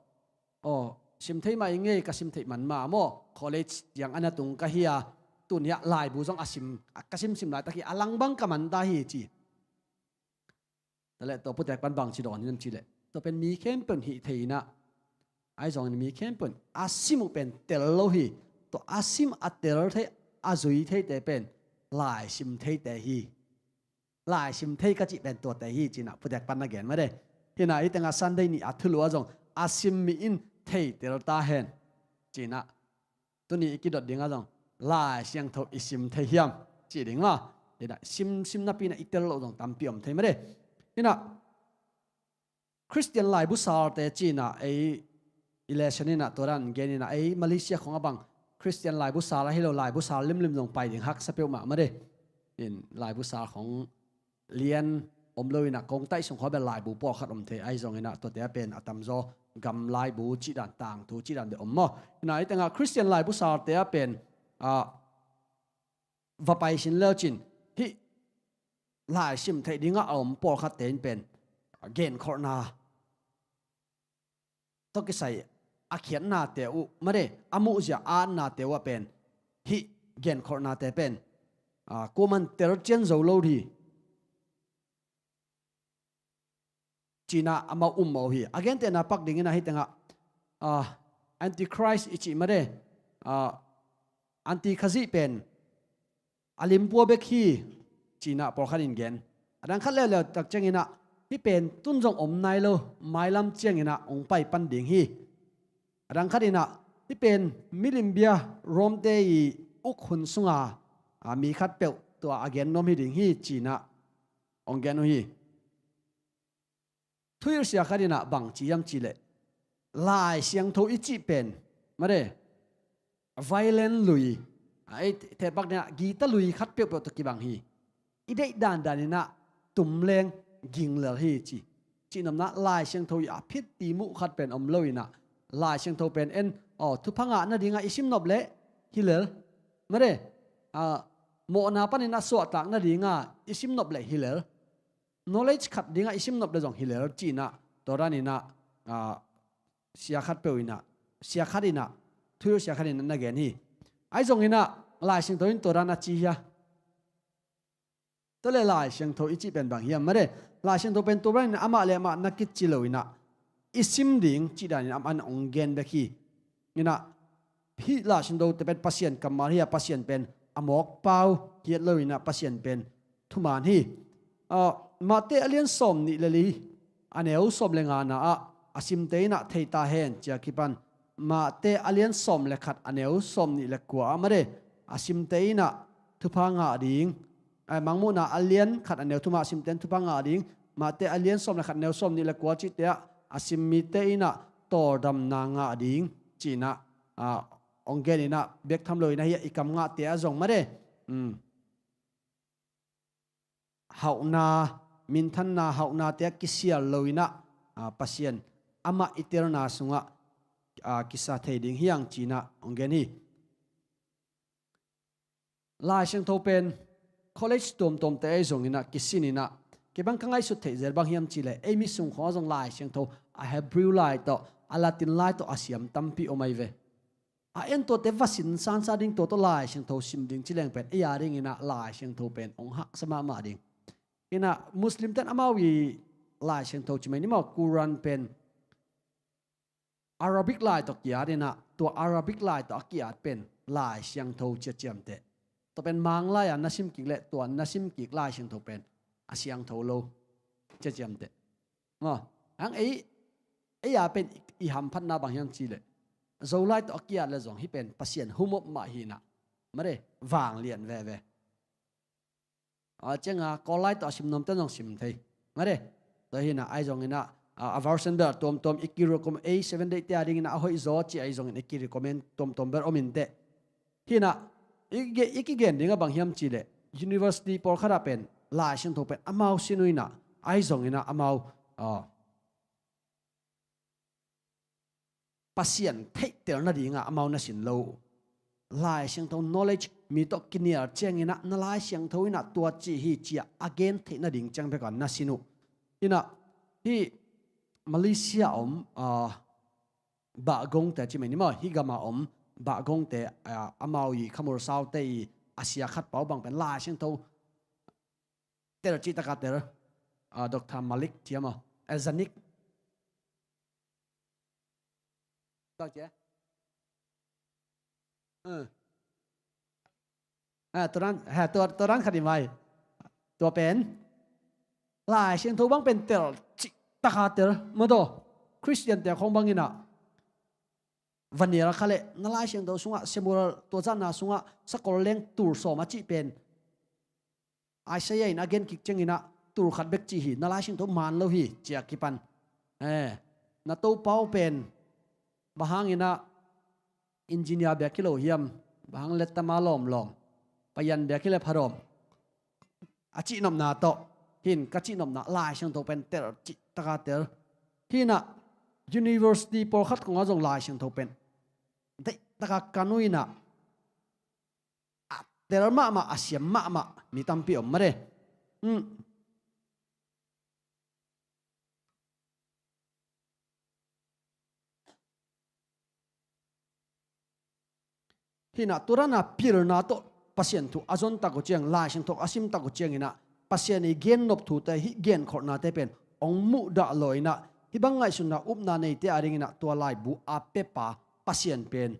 "Aw, sim thei mah ing ei, ka sim theih man mah maw, college tiang a na tung ka hi a, tun hiah laibu zong a sim, ka simsim laitak hi, a lang bang ka man ta hi," ci. Tua leh tua putek pan bangci dawn hiam cih leh, tua pen mi khempeuh in hih thei in ah, ahi zongin mi khempeuh in a sim uh pen tel lo hi. Tua a sim a tel thei, a zui theite pen lai sim theite hi. Lai sim thei ka cih pen tuate hi, ci in ah putek pan na gen mah de. Hi in ah hih tengah Sunday ni a thulu ah zong a sim mi in theiter ta hen, ci in ah tuni i kidot dingah zong Lai Siangtho i sim thei hiam, ci ding maw. Hi in ah sim, sim napi in ah i tel loh zong tampi om thei mah de. Hi in ah Khristian laibu salte ci in ah ei i lesson in ah tua dan gen in ah, ei Malaysia khong a bang Khristian laibu sal ahi lo, laibu sal limlim zong pai ding haksa peuhmah mah de. In laibu sal khong lian om lo in ah, kongtaih sung khawng bel laibu pawlkhat om thei, ahi zongin ah tuate a pen a tamzaw gam laibu cih dan, tangthu cih dan bel om maw. In ah hih tengah Khristian laibu salte a pen, ah, va pai sin le uh cin, hih lai sim theih dingah a om pawlkhatte in pen genkholhna tawh kisai a khiatnate uh mah de, a muhzia a atnate uh ah pen hih genkholhnate pen, ah, kuaman tel cian zo lo hi, ci in ah amau um mah uh hi. A gentehna pak dingin ah hih tengah, ah, Antichrist i cih mah de, ah, Anti Khazih pen a limpua bek hi, ci in ah pawlkhat in gen. A dang khat leuleu tak ciangin ah, hih pen tun zong om nai lo, mailam ciangin ah hong pai pan ding hi. A dang khat in ah, hih pen milim bia Rome-te i uk hun sunga, ah, mi khatpeuh tua a gen nuam hi ding hi, ci in ah hong gen uh hi. Thuhilhsia khat in ah bang ci hiam cih leh, Lai Siangtho i cih pen mah de, violent lui, a, ei theihpak dingah guitar lui khat peuhpeuh tawh kibang hi. I deih dandan in ah tum leng ging lel hi ci. Cihnopna Lai Siangtho i a phitti muh khat pen om lo in ah, Lai Siangtho pen en, aw, thupha ngah nadingah i sim nop leh hi lel. Mah de, ah, mawhna panin a suahtak nadingah i sim nop leh hi lel. Knowledge khat dingah i sim nop leh zong hi lel ci in ah, tua dan in ah, ah, sia khatpeuh in ah, sia khat in ah, thuhilhsia khat in ah na gen hi. Ahi zongin ah Lai Siangtho in tua dan a ci hia? Tua leh Lai Siangtho i cih pen bang hiam? Mah de, Lai Siangtho pen tua dan in amah le amah na kici lo in ah, i sim ding cih dan in amah in hong gen bek hi. In ah, hih Lai Siangthote pen Pasian kammal hi a, Pasian pen a mawk pau hi lo in ah, Pasian pen thuman hi. Ah, Mate a lian sawm nih le li, a neu sawm le ngana ah a simte in ah thei ta hen ci-a kipan, Mate a lian sawm le khat a neu sawm nih le kua ah mate a simte in ah thupha ngah ding. Ai, Mangmuhna a lian khat a neu thumah a simte in thupha ngah ding. Mate a lian sawm le khat neu sawm nih le kua cihte ah a sim mite in ah tawldamna ngah ding ci-in ah, ah, hong gen in ah, bek tham lo in ah hih i kam ngahte ah zong mate, um, hauhna, minthanna, hauhnate ah kisial lo in ah, ah, Pasian amah i telna sungah, ah, kisa thei ding hi hang ci-in ah hong gen hi. Lai Siangtho pen college tuamtuamte ahi zongin ah kisin in ah, kei bang ka ngaihsut theih zel bang hiam cih leh, ei mi sung khawng ah zong Lai Siangtho a Hebrew lai tawh, a Latin lai tawh a siam tampi om ahi ve. A en tuate va sin sansa ding, tua tawh Lai Siangtho sim ding ci leng pen, ei a dingin ah Lai Siangtho pen hong haksa mahmah ding. In ah Muslim ten amau i Lai Siangtho ci mai ni maw, Quran pen Arabic lai tawh ki-at in ah, tua Arabic lai tawh a ki-at pen Lai Siangtho ci-a ciamteh. Tua pen Mang lai-a na sim kik leh, tua na sim kik Lai Siangtho pen a siangtho lo ci-a ciamteh. Maw, hang ei, ei a pen i, i hamphatna bang hiam cih leh, Zolai tawh a ki-at leh zong hih pen Pasian humop mah hi in ah, mate, vanglian veve. A ciangin Kawllai tawh a sim nuamte zong sim thei, mate. Tua hi in ah, ahi zongin ah, a, a version bel tuamtuam i ki-recommend, ei Seventh Day te a dingin ah a hoih zaw cih ahi zongin i ki-recommend tuamtuam bel om inteh. Hi in ah, i ge-, i kigen ding ah bang hiam cih leh, university pawlkhat ah pen Lai Siangtho pen amau sin uh in ah, ahi zongin ah amau, a, Pasian theihtel nading ah amau na sin lo uh. Lai Siangtho knowledge, mi tawh kinial ciangin ah, na Lai Siangtho in ah tua ci hi ci-a a gen theih nading ciang bek ah na sin uh. In ah, hih Malaysia om, a, Bah Gong te ci mai ni maw, hih gam a om Bah Gong te, a, amau i Khamul Saute i a sia khat pau bang pen Lai Siangtho tel cih tak a tel, a, Doctor Malik ci a maw, a, Zanik. Bang ci a? A. A, tua dan, ha, tua, tua dan khat i mai. Tua pen Lai Siangtho bang pen tel cih tak a tel, maw, tua Khristian te khawng bangin ah va nial kha leh, na Lai Siangtho sungah, Samuel tua zatna sungah, sakol leng tul sawm a cih pen Isaiah in a gen kik ciangin ah tul khat bek ci hi, na Lai Siangtho man lo hi ci-a kipan. Eh, na Topa uh pen bang hangin ah engineer bek hi lo hiam, bang hang lettama lawmlawm, payan bek hi leh pha dawm, a cihnopna tawh, hin ka cihnopna Lai Siangtho pen tel cih tak a tel. Hi in ah university pawlkhat khawng ah zong Lai Siangtho pen deih tak a kan uh in ah, a tel mahmah, a siam mahmah mi tampi om, mate. Um. Hi in ah, tua dan a pilna tawh Pasian thu a zon tak uh ciang, Lai Siangtho a sim tak uh ciangin ah, Pasian i gennop thute, hih genkholhnate pen hong muhdah lawh in ah, hih bang ngaihsutna upna neite a dingin ah tua laibu a piapa Pasian pen,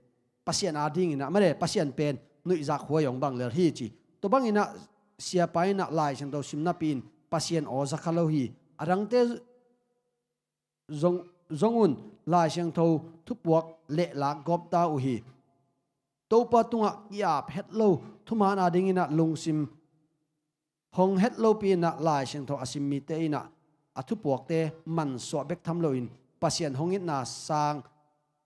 Pasian a dingin ah, mate, Pasian pen nuihzak huai hong bang lel hi ci. Tua bangin ah siapa in ah Lai Siangtho sim napi-in Pasian aw za kha lo hi. A dangte zong, zong un Lai Siangtho thupuak lehlak gawp ta uh hi. Topa tungah ki-ap het lo, thuman a dingin ah lungsim hong het lopi in ah Lai Siangtho a sim mite in ah a thupuakte mansuah bek tham loin Pasian hong itna sang,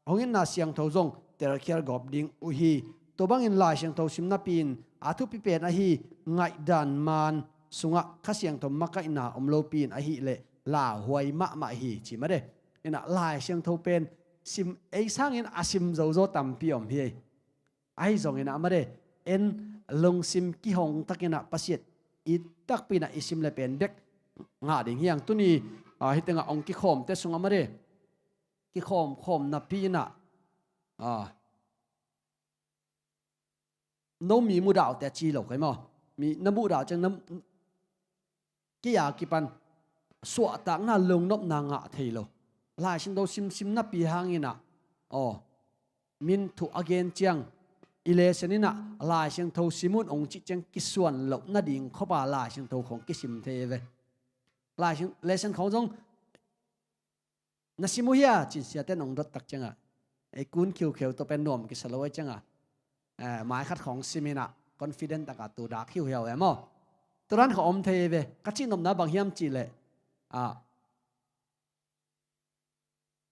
hong itna siangtho zong telkhial gawp ding uh hi. Tua bangin Lai Siangtho sim napi-in a thupi pen ahi ngaihdan maan sungah Kha Siangtho makaihna om lopi-in ahih leh lauhuai mahmah hi ci, mate. In ah Lai Siangtho pen sim, ei sangin a sim zozo tampi om hi. Ahi zongin ah, mate, en lungsim kihong takin ah Pasian it takpi in ah i sim leh pen bek ngah ding hi hang. Tuni, ah, hih tengah hong kikhawmte sungah, mate, kikhawm khawm napi in ah, ah, no mi muhdahte a ci lo kei maw? Mi na muhdah ciang na, kei a kipan suahtakna, lungnopna ngah thei lo. Lai Siangtho simsim napi hangin ah, aw, min thu a gen ciang, i lesson in ah Lai Siangtho sim un hong cih ciang kisuan loh nading khop a Lai Siangtho khawng kisim thei ve. Lai Siang, lesson khawng zong na sim uh hia, ci-in siate in hong dot tak ciangah, ei kun khiukheu tawh pen nuam kisa lo ahih ciangah, eh, mai khat khawng sim in ah confident takah tu dak hiuhiau e maw. Tua dan khawng om thei ve. Ka cihnopna bang hiam cih leh, ah,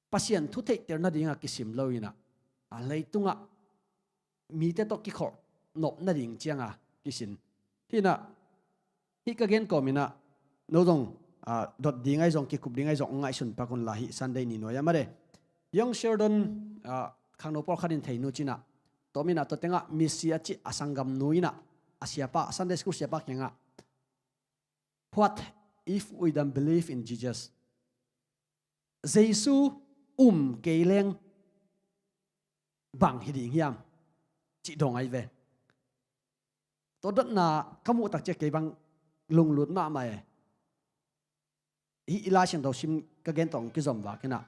Pasian thu theihtel nadingah kisim lo in ah, a, leitungah mite tawh kikholh nop nading ciangah kisin. Hi in ah, hih ka gen kawm in ah, no zong, a, dot ding ahi zong, kikup ding ahi zong, ngaihsun pak un la, hih Sunday ni nuai ah mah de. Yong Sheldon, a, khangno pawlkhat in thei nu ci in ah, tua min ah tua tengah Missy a cih a sanggamnu in ah, a siapa, Sunday school siapa kiangah, "What if we don't believe in Jesus?" Jesu um kei leng bang hi ding hiam, cih dong ahi ve. Tua dotna ka muh tak ciang kei bang lunglut mahmah e. Hih i Lai Siangtho sim ka gen tawh kizom vak in ah,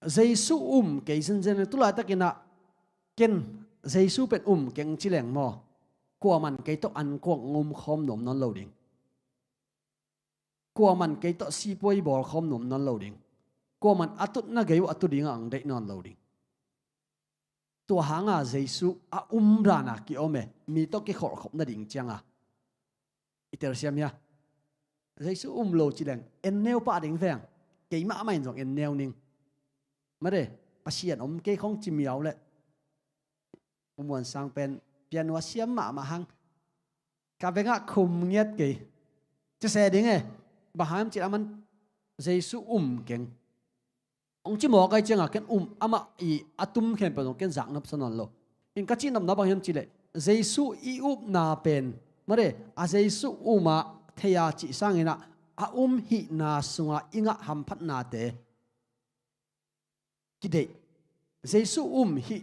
Jesu um kei zenzen leng, tu laitakin ah ken Jesu pen um keng ci leng maw, kuaman kei tawh ankuang um khawm nuam nawn lo ding. Kuaman kei tawh sipuai bawl khawm nuam nawn lo ding. Kuaman a tutna gei uh a tu dingah ang deih nawn lo ding. Tua hanga Jesu a um dana ki-om e, mi tawh kikholh khop nading cianga. I telsiam hia? Jesu um lo ci leng en neu pah ding veng. Keimah mah in zong en neu ning. Made, Pasian om kei khong ci miau leh. U Muan Sang pen piano a siam mahmah hang. Ka bengah khum ngiat kei. Ci se ding e. Bang hang hiam cih leh aman Jesu um keng. Hong ci mawk ahih ciangah ken um, amah i a tum khempeuh zong ken zak nopsa nawn lo. In ka cihnopna bang hiam cih leh Jesu i upna pen, made, a Jesu um a thei a cih sangin ah a um hihna sungah i ngah hamphatnate kideih. Jesu um hih,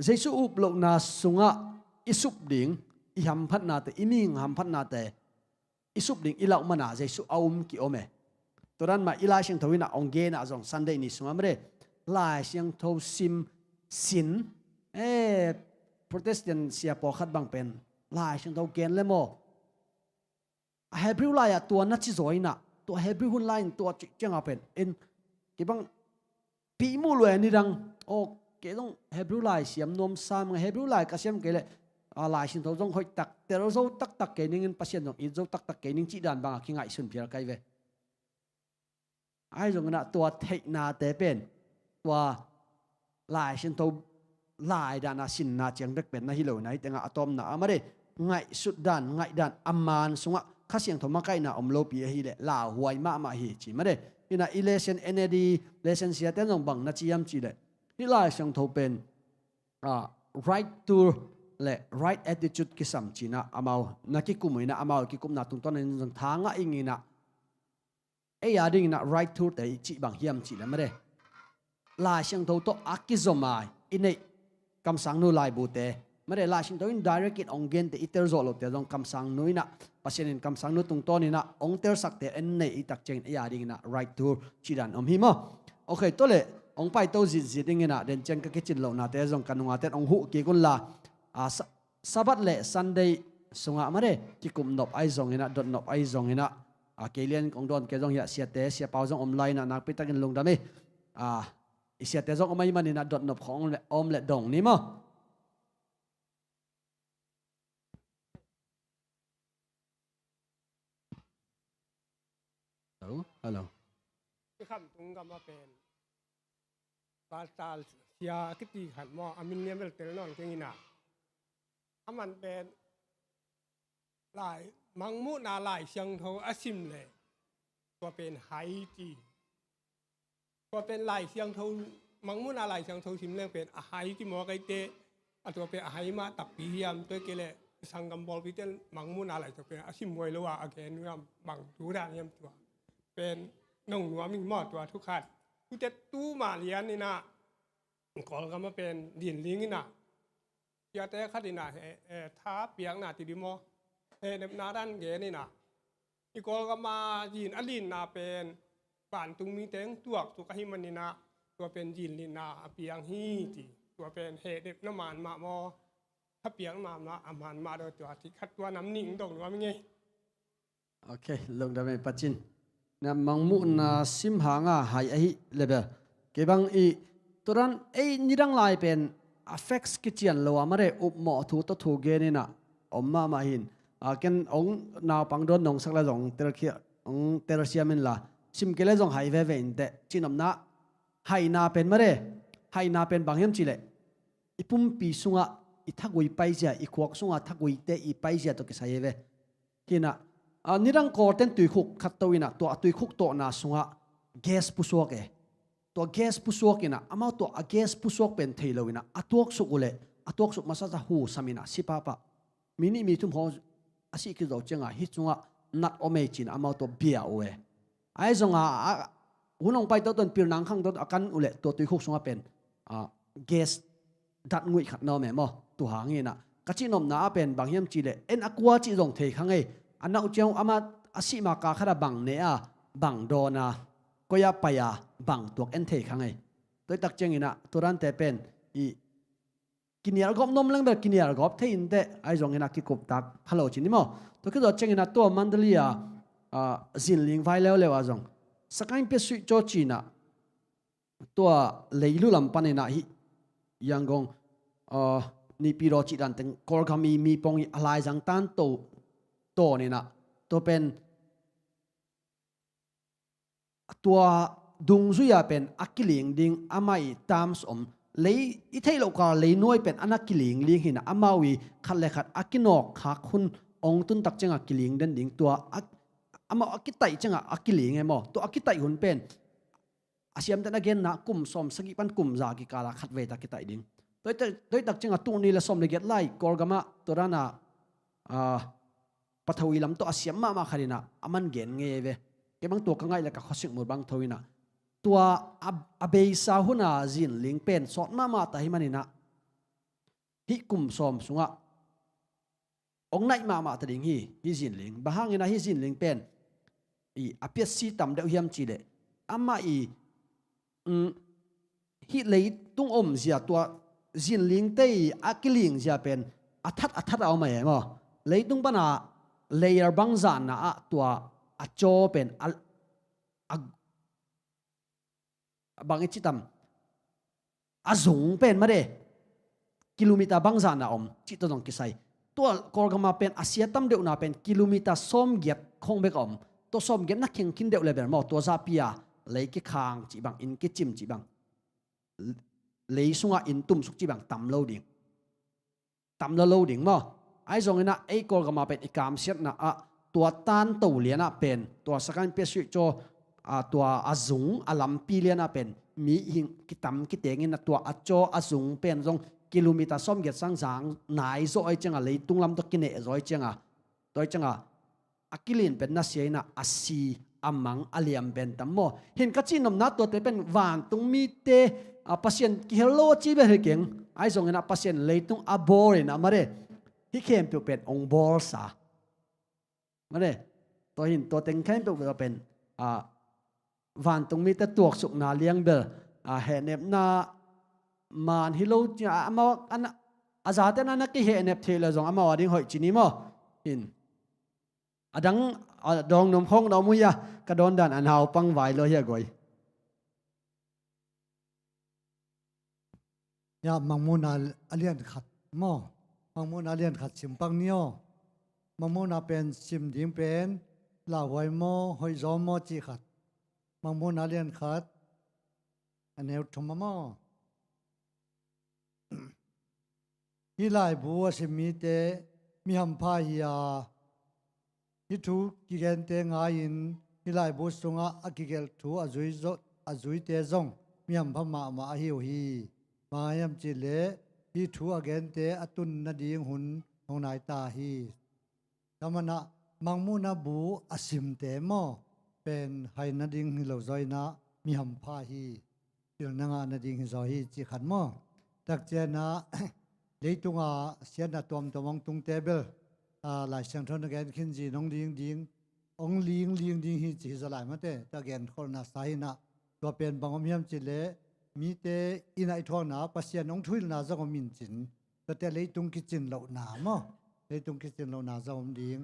Jesu up lohna sungah i sup ding, i hamphatnate, i mihing hamphatnate i sup ding i lauh mana Jesu a um ki-om e. Tua dan mah i Lai Siangtho in ah hong gen ah zong Sunday ni sungah made, Lai Siangtho sim sin, eh, Protestant sia pawlkhat bang pen Lai Siangtho gen le maw? A Hebrew lai-ah tua na ci zaw in ah, tua Hebrew hun lai in tua cih ciangah pen en, kei bang pi muh lua nidang. Aw, kei zong Hebrew lai siam nuam sam, Hebrew lai ka siam kei leh, a, Lai Siangtho zong hoih tak, tel zo taktak kei ning in, Pasian zong it zo taktak kei ning cih dan bangah kingaihsun phial kai ve. Ahi zongin ah tua theihnate pen tua Lai Siangtho lai dana sinna ciang bek pen na hi lo in ah, hih tengah a tawpna ah made, ngaihsut dan, ngaih dan, a maan sungah Kha Siangtho makaihna om lopi ahi leh lauhuai mahmah hi ci made. In ah i lesson, N A D lesson siate in zong bang na ci hiam cih leh, hih Lai Siangtho pen, ah, right tool le right attitude kisam ci in ah amau na kikum uh in ah, amau kikupna tungtawn in zong tha ngah ing in ah, ei a dingin ah right tool te i cih bang hiam cih leh made, Lai Siangtho tawh a kizom a i neih kamsangnu laibute, made, Lai Siangtho in direct in hong gente, i tel zawh lote zong kamsangnu in ah, Pasian in kamsangnu tungtawn in ah hong telsakte en nei i tak ciangin ei a dingin ah right tool cih dan om hi maw? Ok, tua leh hong paito zitzit dingin ah, den ciang ka kicin lohnate zong ka nungate in hong huh kik un la, a, sa- Sabbath le Sunday sungah made, kikum nop ahi zongin ah, dot nop ahi zongin ah, a, kei lian kong dawn kei zong hiah, siate, sia Pau zong om lai in ah, nakpi takin lungdam hi. A, i siate zong om ahih manin ah, dot nop khong om leh, om leh dong ni maw? Hello? Hello. I Khamtung gam a pen Pastor Sia a kiti khat maw, a min lian bel tel nawn keng in ah, aman pen Lai, Mangmuhna Lai Siangtho a sim leh tua pen hai ci. Tua pen Lai Siangtho, Mangmuhna Lai Siangtho sim leng pen a hai ci maw, kaite, a tua pen a hai mah takpi hiam, tua kei leh sanggam pawlpite in Mangmuhna Lai Siangtho pen a sim huai lo a, a gen hiam, bang thu dan hiam, tua pen nong nuam ing maw, tua thu khat. Tua teh tu mah lian in ah, Kawlgam a pen dinling in ah, siate khat in ah, he, he, tha piakna ti dih maw, hehnepna dan gen in ah, i Kawlgam a zin a linna pen vantung mite hong tuaksuk ahih manin ah, tua pen zin linna a piang hi ci. Tua pen hehnepna man mah maw, tha piakna man mah, a man mah, tua, tua ci khat, tua nam nih hong dong nuam ing ei. Ok, lungdam ei Pacin. Na mangmuhna sim hanga hai ahi lebe. Kei bang i turan ei nidang lai pen a facts kician lo a mare upmawh thu tawh thu gen ina om mahmah hin. A ken ong naupang dawn nong sak le zong tel khia ong tel siam inla sim kei le zong hai veve inteh. Cinopna haina pen mare haina pen bang hiam cileh i pumpi sungah i thagui paizia i khuak sungah thaguite i paizia tawh kisai ve. Hinah a nidang Kawlten tuikhuk khat to inah tua a tuikhuk tawhna sungah gas pusuak e. Tua gas pusuak inah amau tua a gas pusuak pen thei lo inah a tuaksuk uhleh a tuaksuk masasa hu sam inah si pahpah. Mi nih mi thum haw a sih kizo ciangah hi cungah nat om ei cinah amau tua bia uh e. Ai zonga hun hong pai toto in pilnang khang toto a kan uhleh tua tuikhuk sungah pen gas dat nguih khat na om e maw? Tua hang hinah ka cihnopna ah pen bang hiam cileh en a kua cih zong thei kha ngei. A nauh ciang ama a sih ma ka khat a bang ne a bang dawn a koi a pai a bang tuak en thei kha ngei. Tuaitak cianginah turante pen i kinial gawp nuam leng bel kinial gawp thei inteh ai zonginah kikuptak halo cin i maw? Tua kizawh cianginah tua Mandalay a zinling vai leuleu a zong sakain pia suih caw cinah tua leilu lam paninah hih Yangon nipi daw cih danteng Kawlgam i mipong i a laizang tan to tawn inah tua pen tua dungzui-a pen a kiling ding amah i terms om lei i theih loh kal leinuai pen ana kilingling hinah amau i khat le khat a kinawk khak hun ong tuntak ciangah kiling den ding tua amau a kitaih ciangah a kiling e maw? Tua a kitaih hun pen a siamten a genna kum sawm sagih pan kum za kikala khat vei ta kitaih ding. Toitak ciangah tuk ni le sawm le giat lai Kawlgamah tua dana patho i lam tawh a siam mahmah khat inah a man gen ngei ve. Kei bang tua ka ngaih le ka khuasik mur bang tho inah tua a beisa huna zinling pen sawt mahmah ta hi maninah hih kum sawm sungah ong naih mahmah ta ding hi. Hih zinling bang hanginah hih zinling pen i a piatsi tam deuh hiam cileh amah i hih leitung omzia tua zinlingte i a kilingzia pen a that a that a om a e maw? Leitung pana layer bang zahna ah tua a caw pen a bang i citam a zung pen made kilometer bangzah na om cih tawh zong kisai. Tua Kawlgama pen a sia tam deuhna pen kilometer sawmgiat khong bek a om. Tua sawmgiat na khengkhin deuh le bel maw tua zahpi a lei kikhang cih bang inn kicim cih bang lei sungah inn tumsuk cih bang tam lo ding. Tam lo lo ding maw? Ahi zonginah ei Kawlgama pen i kamsiatna ah tua tanto lianah pen tua sakan piasuih caw tua a zung a lampi lianah pen mi hing kitam kitenginah tua a caw a zung pen zong kilometer sawmgiat sang zang nai zaw ahi cianga leitung lam tawh kineh zaw ahi cianga tua ahi cianga a kilin pen nasia inah a si a mang a liam pen tam maw? Hin ka cihnopna tuate pen vantung mite a Pasian kihel lo a ci bel hi keng. Ahi zonginah Pasian leitung a bawl inah mare hih khempeuh pen ong bawlsa mare. Tua hin tua teng khempeuh bel pen a vantung mite tuaksukna liang bel a hehnepna man hi lo cia amau a zaten ana kihehnep theih le zong amau a ding hoih cini maw? Hin a dang a dawng nuam khawng na om uh hia? Ka dawndan a naupang vai lo hia goi. Ya mangmuna a lian khat maw? Mangmuna a lian khat simpang ni aw. Mangmuna pen sim ding pen lauhuai maw hoih zaw maw cih khat. Mangmuna a lian khat a neu thum a maw? Hih laibu a sim mite mi hampha hi a hih thu kigente ngai-in hih laibu sungah a kigelh thu a zui zo- a zuite zong mi hampha mahmah ahi uh hi. Bang hiam cihleh hih thu a gente a tun nading hun hong nai ta hi. Tua manah mangmuhna bu a simte maw pen hai nading hi lo zaw inah mi hampha hi. Pilna ngah nading hi zaw hi cih khat maw? Takcianah leitunga siatna tuamtuam hong tungte bel Lai Siangtho na gen khin zin hong ling ding hong ling ling ding hi ci hi zaw lai mate. Tua genkholhna sa hinah tua pen bang om hiam cihleh mite i naih thuakna Pasian hong thuhilhna zong om in cin tuate leitung kicin lohna maw? Leitung kicin lohna zong om ding.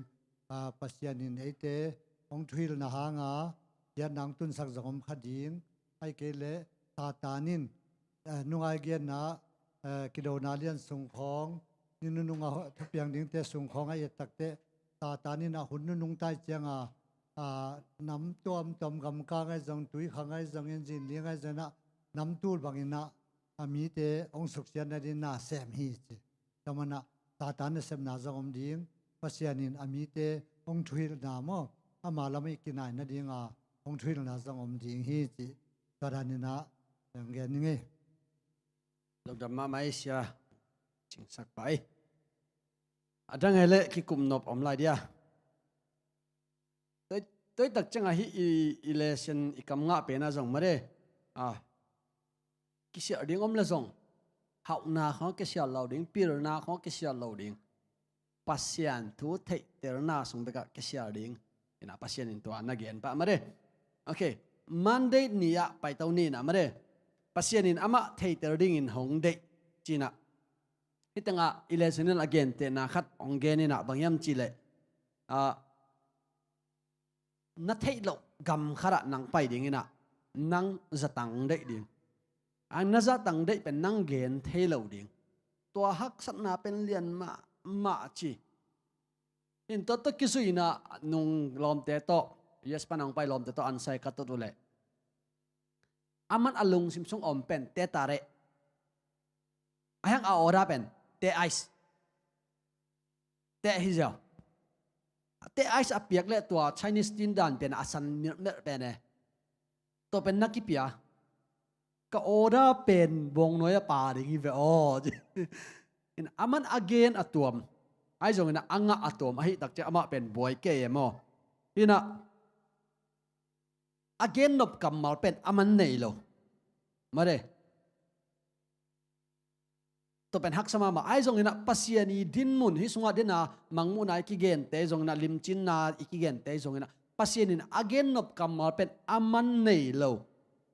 Pasian in eite hong thuhilhna hanga hiatna hong tunsak zong om kha ding. Ahih kei leh Satan in nungai genna, kidona lian sung khawng, ni nunung a thupiang dingte sung khawng a et takteh Satan in a hun nunung tai cianga nam tuamtuam, gamkang ahi zong, tuikhang ahi zongin, zinling ahi zongin ah nam tul bangin ah a mite hong suksiatna dingin na sem hi ci. Tua manin ah Satan nasepna zong om ding, Pasian in a mite hong thuhilhna maw, ama lam i kinaina dinga hong thuhilhna zong om ding hi ci. Tua danin ah hong gen ning ei. Lungdam mahmah ei sia. Cingsak pai. A dang ei leh kikum nop om lai dia. Tua, tua tak ciangah hih i, i lesson i kam ngah pen ah zong made. Ah, kisial ding om leh zong hauhna khawng kisial lo ding, pilna khawng kisial lo ding. Pasian thu theihtelna sung bekah kisial ding. Inah Pasian in tua na gen pah made. Ok. Monday ni-ah paito ni inah made. Pasian in amah theihtel dingin hong deih ci inah. Hih tengah i lesson in a gentehna khat hong gen inah bang hiam cih leh, ah, na theih loh gam khatah nang pai ding inah nang zatang deih ding. A na zatang deih pen nang gen thei lo ding. Tua haksatna pen lian mahmah ci. In tua tawh kizui inah nung lawmte tawh, U S pan hong pai lawmte tawh ansai ka tut uh leh, aman a lungsim sung om pen teh ta reh. A hiang a order pen teh ice. Teh hi ziau. Teh ice a piak leh tua Chinese tindan pen a san milh melh pen e. Tua pen na kipia. Ka order pen bawngnawi a pa ding hi ve aw. In aman a gen a tuam. Ahi zongin ah a ngah a tuam ahih tak ciang amah pen buai kei e maw. Inah a gen nop kammal pen aman nei lo. Made. Tua pen haksa mahmah. Ahi zongin ah Pasian i dinmun, hih sungah dinna, mangmuhna i kigente zongin ah, limcinna i kigente zongin ah Pasian in a gen nop kammal pen aman nei lo.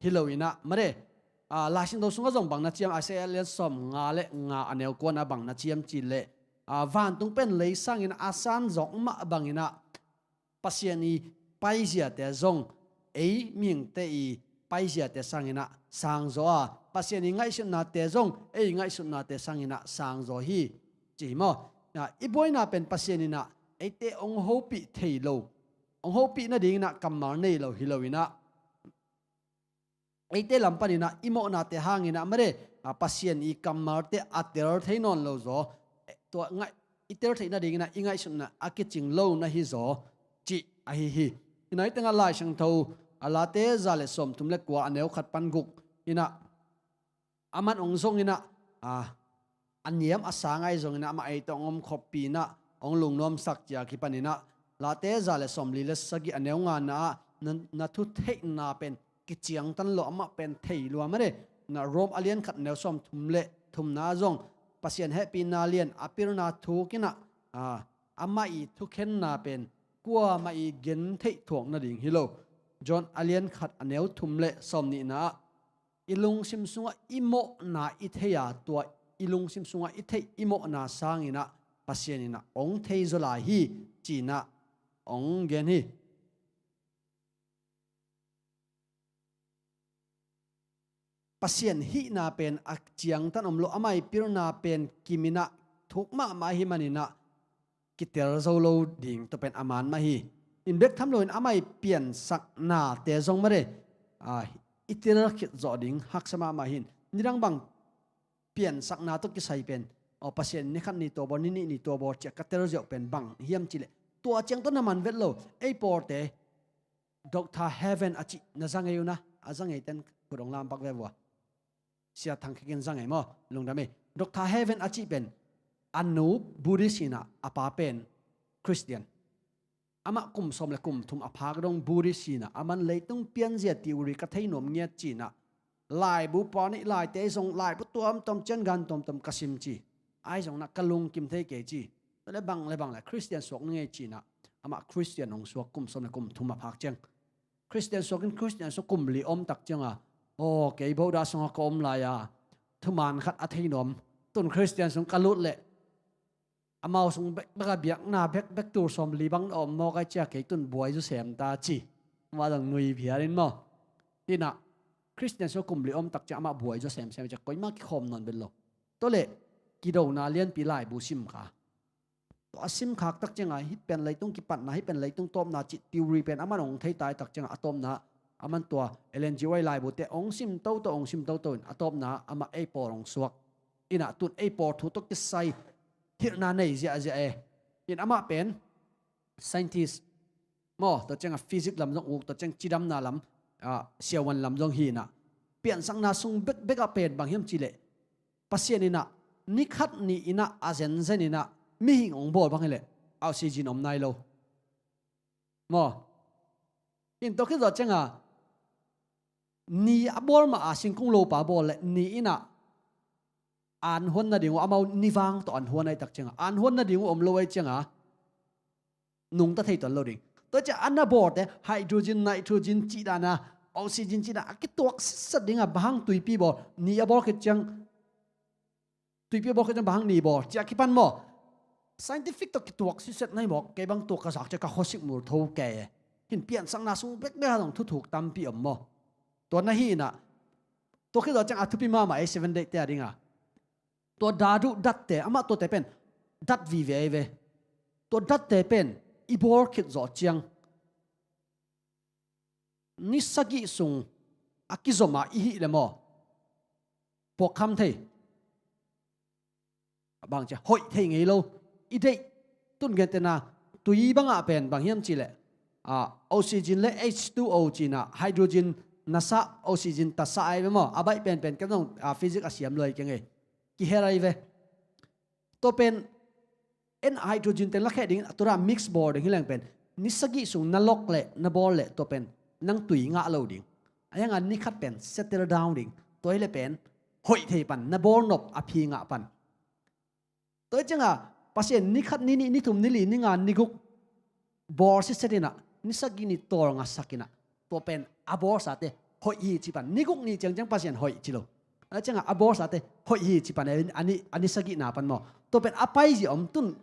Hi lo inah made. Ah, Lai Siangtho sungah zong bang na ciam, Isaiah lian sawmnga le nga a neu kuana bang na ciam cih leh, ah, vantung pen lei sangin a sanzawk mah bangin ah Pasian i paiziate zong ei mihingte i paiziate sangin ah sangzaw a, Pasian i ngaihsutnate zong ei ngaihsutnate sangin ah sangzaw hi, ci hi maw. Ah, i buaina pen Pasian in ah eite hong hopih thei lo, hong hopih nadingin ah kammal nei lo hi lo inah, eite lam panin ah i mawhnate hangin ah made, ah, Pasian i kammalte a tel thei nawn lo zaw, eh, tua ngaih, i tel theih nadingin ah i ngaihsutna a kicing lo na hi zaw, cih ahi hi. Inah hih tengah Lai Siangtho, ah, Late za le sawmthum le kua a neu khat pan guk inah, aman hong zong inah, ah, a niam a sang ahi zongin ah amah ei tawh hong om khoppi inah hong lungnuamsak ci-a kipan inah, Late za le sawmli le sagih a neu ngana ah na, na thutheihna pen kiciangtan lo, amah pen thei lua made. Na Rom a lian khat neu sawmthum le thumna zong Pasian hehpihna lian a pilna thuk inah, ah, amah i thukhenna pen kuamah i gentheih thuak nading hi lo. John a lian khat a neu thum le sawmnihna ah i lungsim sungah i mawhna i thei a, tua i lungsim sungah i theih i mawhna sangin ah Pasian in ah hong thei zaw lai hi, ci-in ah hong gen hi. Pasian hihna pen a ciangtan om lo, amah i pilna pen kimin ah thuk mahmah ahih manin ah kitel zo lo ding tua pen a man mah hi. In bek tham loin amah i piansaknate zong made, ah, i tel khit zawh ding haksa mahmah hi. Nidang bang piansakna tawh kisai pen, aw, Pasian ni khat ni tua bawl, ni nih ni tua bawl ci-a ka tel ziau pen bang hiam cih leh, tua ciang tawh na man vet lo. Ei pawlte Doctor Heaven a cih na za ngei uh na, a za ngei ten khut hong lam pak ve vua. Sia Thang Khe Kin za ngei maw, lungdam ei. Doctor Heaven a cih pen a nu Buddhist hi-in ah a pa pen Christian. Amah kum sawm le kum thum a phak dong Buddhist hi-in ah, aman leitung pianzia theory ka thei nuam ngiat ci-in ah, laibu pau nih laite zong, laibu tuamtuam ciangan tuamtuam ka sim ci. Ahi zongin ah ka lungkim thei kei ci. Tua leh bang le bang le Christian suak ning ei ci-in ah, amah Christian hong suak kum sawm le kum thum a phak ciang. Christian suakin Christian suak kum li om tak ciangin, aw, kei Buddha sungah ka om lai a, thuman khat a thei nuam. Tun Christian sung ka lut leh Amau sung bekbek a biakna bekbek tul sawmli bang na om mawk ai cia kei tun buai zu sem ta ci. Amah dang nui phial in maw. Hinah Khristian sung kum li om tak ciang amah buai zu semsem ciang koimah kikhawm nawn bel lo. Tua leh kidona lianpi laibu sim kha. Tua a sim khak tak ciangah hih pen leitung kipatna, hih pen leitung tawpna cih theory pen aman hong thei tai tak ciangah a tawpna aman tua Ellen G White laibute hong sim toto, hong sim toto in a tawpna amah ei pawl hong suak. Inah tun ei pawl thu tawh kisai hilhna nei ziahziah e. In amah pen scientist maw, tua ciangah physics lam zong uk, tua ciang cidamna lam, ah, siavuan lam zong hi inah. Piansakna sung bekbek ah pen bang hiam cih leh Pasian inah ni khat ni inah a zenzen inah mihing hong bawl bang hileh oxygen om nai lo. Maw? In tua khit zawh ciangah ni a bawl mah a singkung lopa bawl leh ni inah an huan nading uh, amau ni vang tawh an huan ai tak ciangah an huan nading uh om lo ai ciangah nungta thei tuan lo ding. Tua ciah a na bawlte hydrogen, nitrogen cih dana, oxygen cih dana a kituak sitset dingah bang hang tuipi bawl, ni a bawl khit ciang, tuipi a bawl khit ciang bang hang ni bawl ciah kipan maw? Scientific tawh kituak sitset nai maw? Kei bang tua ka zak ciah ka khuasik mul tho kei e. Hin piansakna sung bekbek a dong thuthuk tampi om maw? Tua na hi inah tua khit zawh ciang a thupi mahmah ei Seven Day te a dingah tua dadu datte, amah tuate pen dat vive ei ve. Tua datte pen i bawl khit zawh ciang ni sagih sung a kizom a i hih le maw? Puakkham thei. Bang cia hoih thei ngei lo. I deih tun gentena tui bangah pen bang hiam cih leh, ah, oxygen le H two O cih inah hydrogen nasa, oxygen tasa ai ve maw? A baih penpen ken zong, ah, physics a siam luai kei ngei. Kihel ai ve. Tua pen en hydrogen teng lakheh ding, tua dah mix bawl ding hi leng pen ni sagih sung na lok leh na bawl leh tua pen nang tui ngah lo ding. A hiangah ni khat pen settle down ding. Tua hi leh pen hoih thei pan, na bawl nop a phi ngah pan. Tua hi ciangah Pasian ni khat, ni nih, ni thum, ni li, ni nga, ni guk bawl sitset inah ni sagih ni tawlnga sak inah tua pen a bawlsate hoih hi ci pan. Ni guk ni ciangciang Pasian hoih ci lo. A ciangah a bawlsate hoih hi ci pan, a ni, a ni sagihna pan maw? Tua pen a paizia om tun,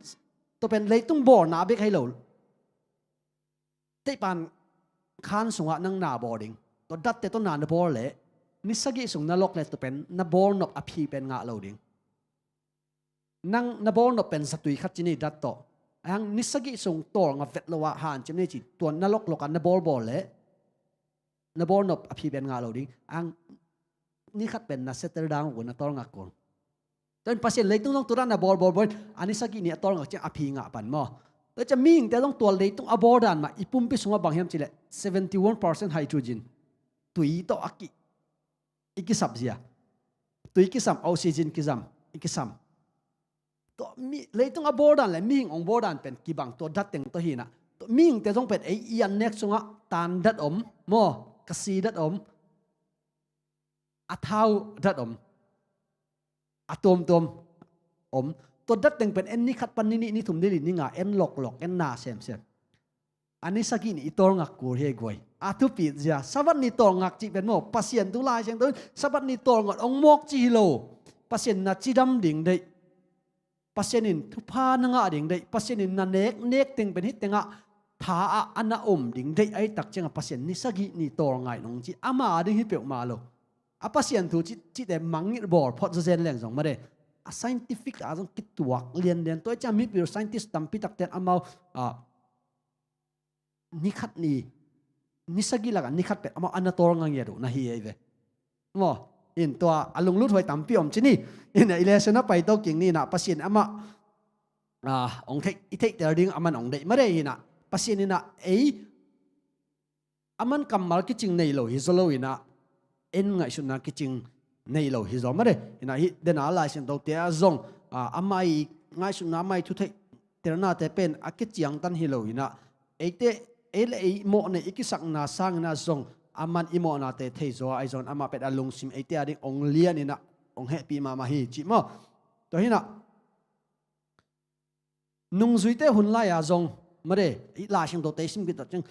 tua pen leitung bawlna bek hei lo. Teihpan khan sungah nang na bawl ding. Tua datte tawh na na bawl leh ni sagih sung na lok leh tua pen na bawl nop a phi pen ngah lo ding. Nang na bawl nop pen zatui khat ci ni dat tawh. A hang ni sagih sung tawlnga vet lo ah hanciam ni ci, tua na lok lok ah na bawl bawl leh na bawl nop a phi pen ngah lo ding. A hang ni khat pen na settle down kul, na tawlnga kul. Tua in Pasian leitung zong tua dah na bawl bawl bawl in a ni sagih ni a tawlnga ciang a phi ngah pan maw? Tua ciang mihingte zong tua leitung a bawl dan mah i pumpi sungah bang hiam cih leh seventy one percent hydrogen. Tui tawh a ki, i kisap zia. Tui kisam, oxygen kisam, i kisam. Tua mi, leitung a bawl dan le mihing hong bawl dan pen kibang tua dat teng tawh hi inah. Tua mihingte zong pen ei i an nek sungah tan dat om maw? Ka si dat om. A thau dat om. A tuamtuam om. Tua dat teng pen en ni khat pan ni nih, ni thum, ni li, ni nga en loklok, en na semsem. A ni sagih ni i tawlngak kul hi ei guai. A thupi zia, Sabbath ni tawlngak cih pen maw, Pasian thu Lai Siangtho in Sabbath ni tawlngat hong mawk ci hi lo. Pasian na cidam ding deih. Pasian in thupha na ngah ding deih. Pasian in na nek, nek teng pen hih tengah tha ah a na om ding deih. Ai tak ciangah Pasian ni sagih ni tawlngai nong ci ama ding hi peuhmah lo. A Pasian thu cih, cihte mangngilh bawl phot zawzen leng zong made. A scientific ah zong kituak lianlian. Tua i ciang mipil scientist tampi takte in amau, ah, ni khat ni, ni sagih lakah ni khat pen amau a na tawlnga ngiat uh na hi ei ve. Maw, in tua a lunglut huai tampi om ci ni. In i lesson a paito kik ni inah Pasian amah, ah, hong theih, i theihtel ding aman hong deih made inah Pasian inah ei aman kammal kicing nei lo hi zaw lo inah en ngaihsutna kicing nei lo hi zaw made. Inah hih dena Lai Siangthote ah zong, ah, amah i ngaihsutna, amah i thutheih telnate pen a kiciangtan hi lo inah eite, ei le ei mawhnei i kisakna sang inah zong aman i mawhnate thei zaw a, ahi zongin amah pen a lungsim eite a ding hong lian inah hong hehpih mahmah hi cih maw? Tua hi inah nungzuite hun lai-a zong made, i Lai Siangthote i sim khit tak ciang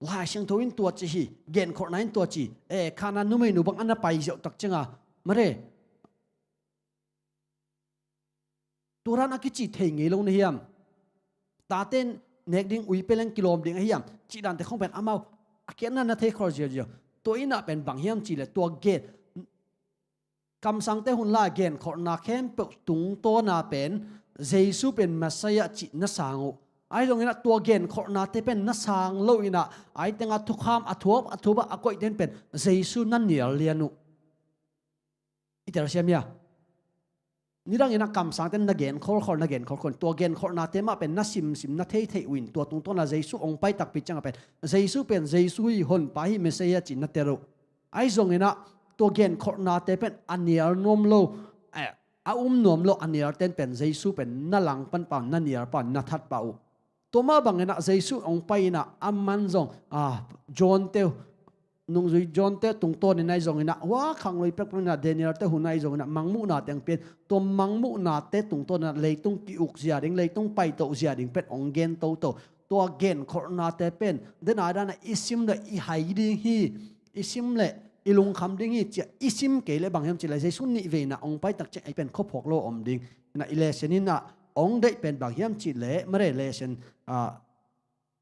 Lai Siangtho in tua ci hi, genkholhna in tua ci, e, Kanaan numeinu bang a na pai ziauh tak cianga made, Tua dan a kici thei ngei lo na hiam? Tate nek ding, ui pia leng kilawm ding a hiam? Cih dante khong pen amau a kiatna na thei khol ziauziau. Tua inah pen bang hiam cihleh tua gen kamsangte hun lai genkholhna khempeuh tungtawna pen Jesu pen Messiah cih na sang uh. Ahi zonginah tua genkholhnate pen na sang lo inah, ahi tengah thukham a thuap a thuap a koihten pen Jesu na nial lian uh. I telsiam hia? Nidanginah kamsangte na genkholkhol, na genkholkhol, tua genkholhnate mah pen na simsim na theithei uh in, tua tungtawna Jesu hong pai takpi ciangah pen Jesu pen Jesu hi, honpa hi, Messiah cih na tel uh. Ahi zonginah tua genkholhnate pen a nial nuam lo, eh, a um nuam lo, a nialten pen Jesu pen na langpan pah uh, na nial pah uh, na that pah uh. Tua mah banginah Jesu hong pai inah aman zong, ah, John te, nungzui John te tungtawnin ahi zonginah, hua khanglui pekpek inah Daniel te hun ahi zonginah mangmuhna teng pia in, tua mangmuhnate tungtawninah leitung ki-uk zia ding, leitung paitoh zia ding pen hong gen toto. Tua genkholhnate pen dena dana i sim le i hai ding hi, i sim le i lungkham ding hi, cia i sim kei le bang hiam cihleh Jesu nih vei inah hong pai tak ciang ei pen khuaphawk lo om ding. Inah i lesson inah hong deih pen bang hiam cihleh, mare lesson, ah,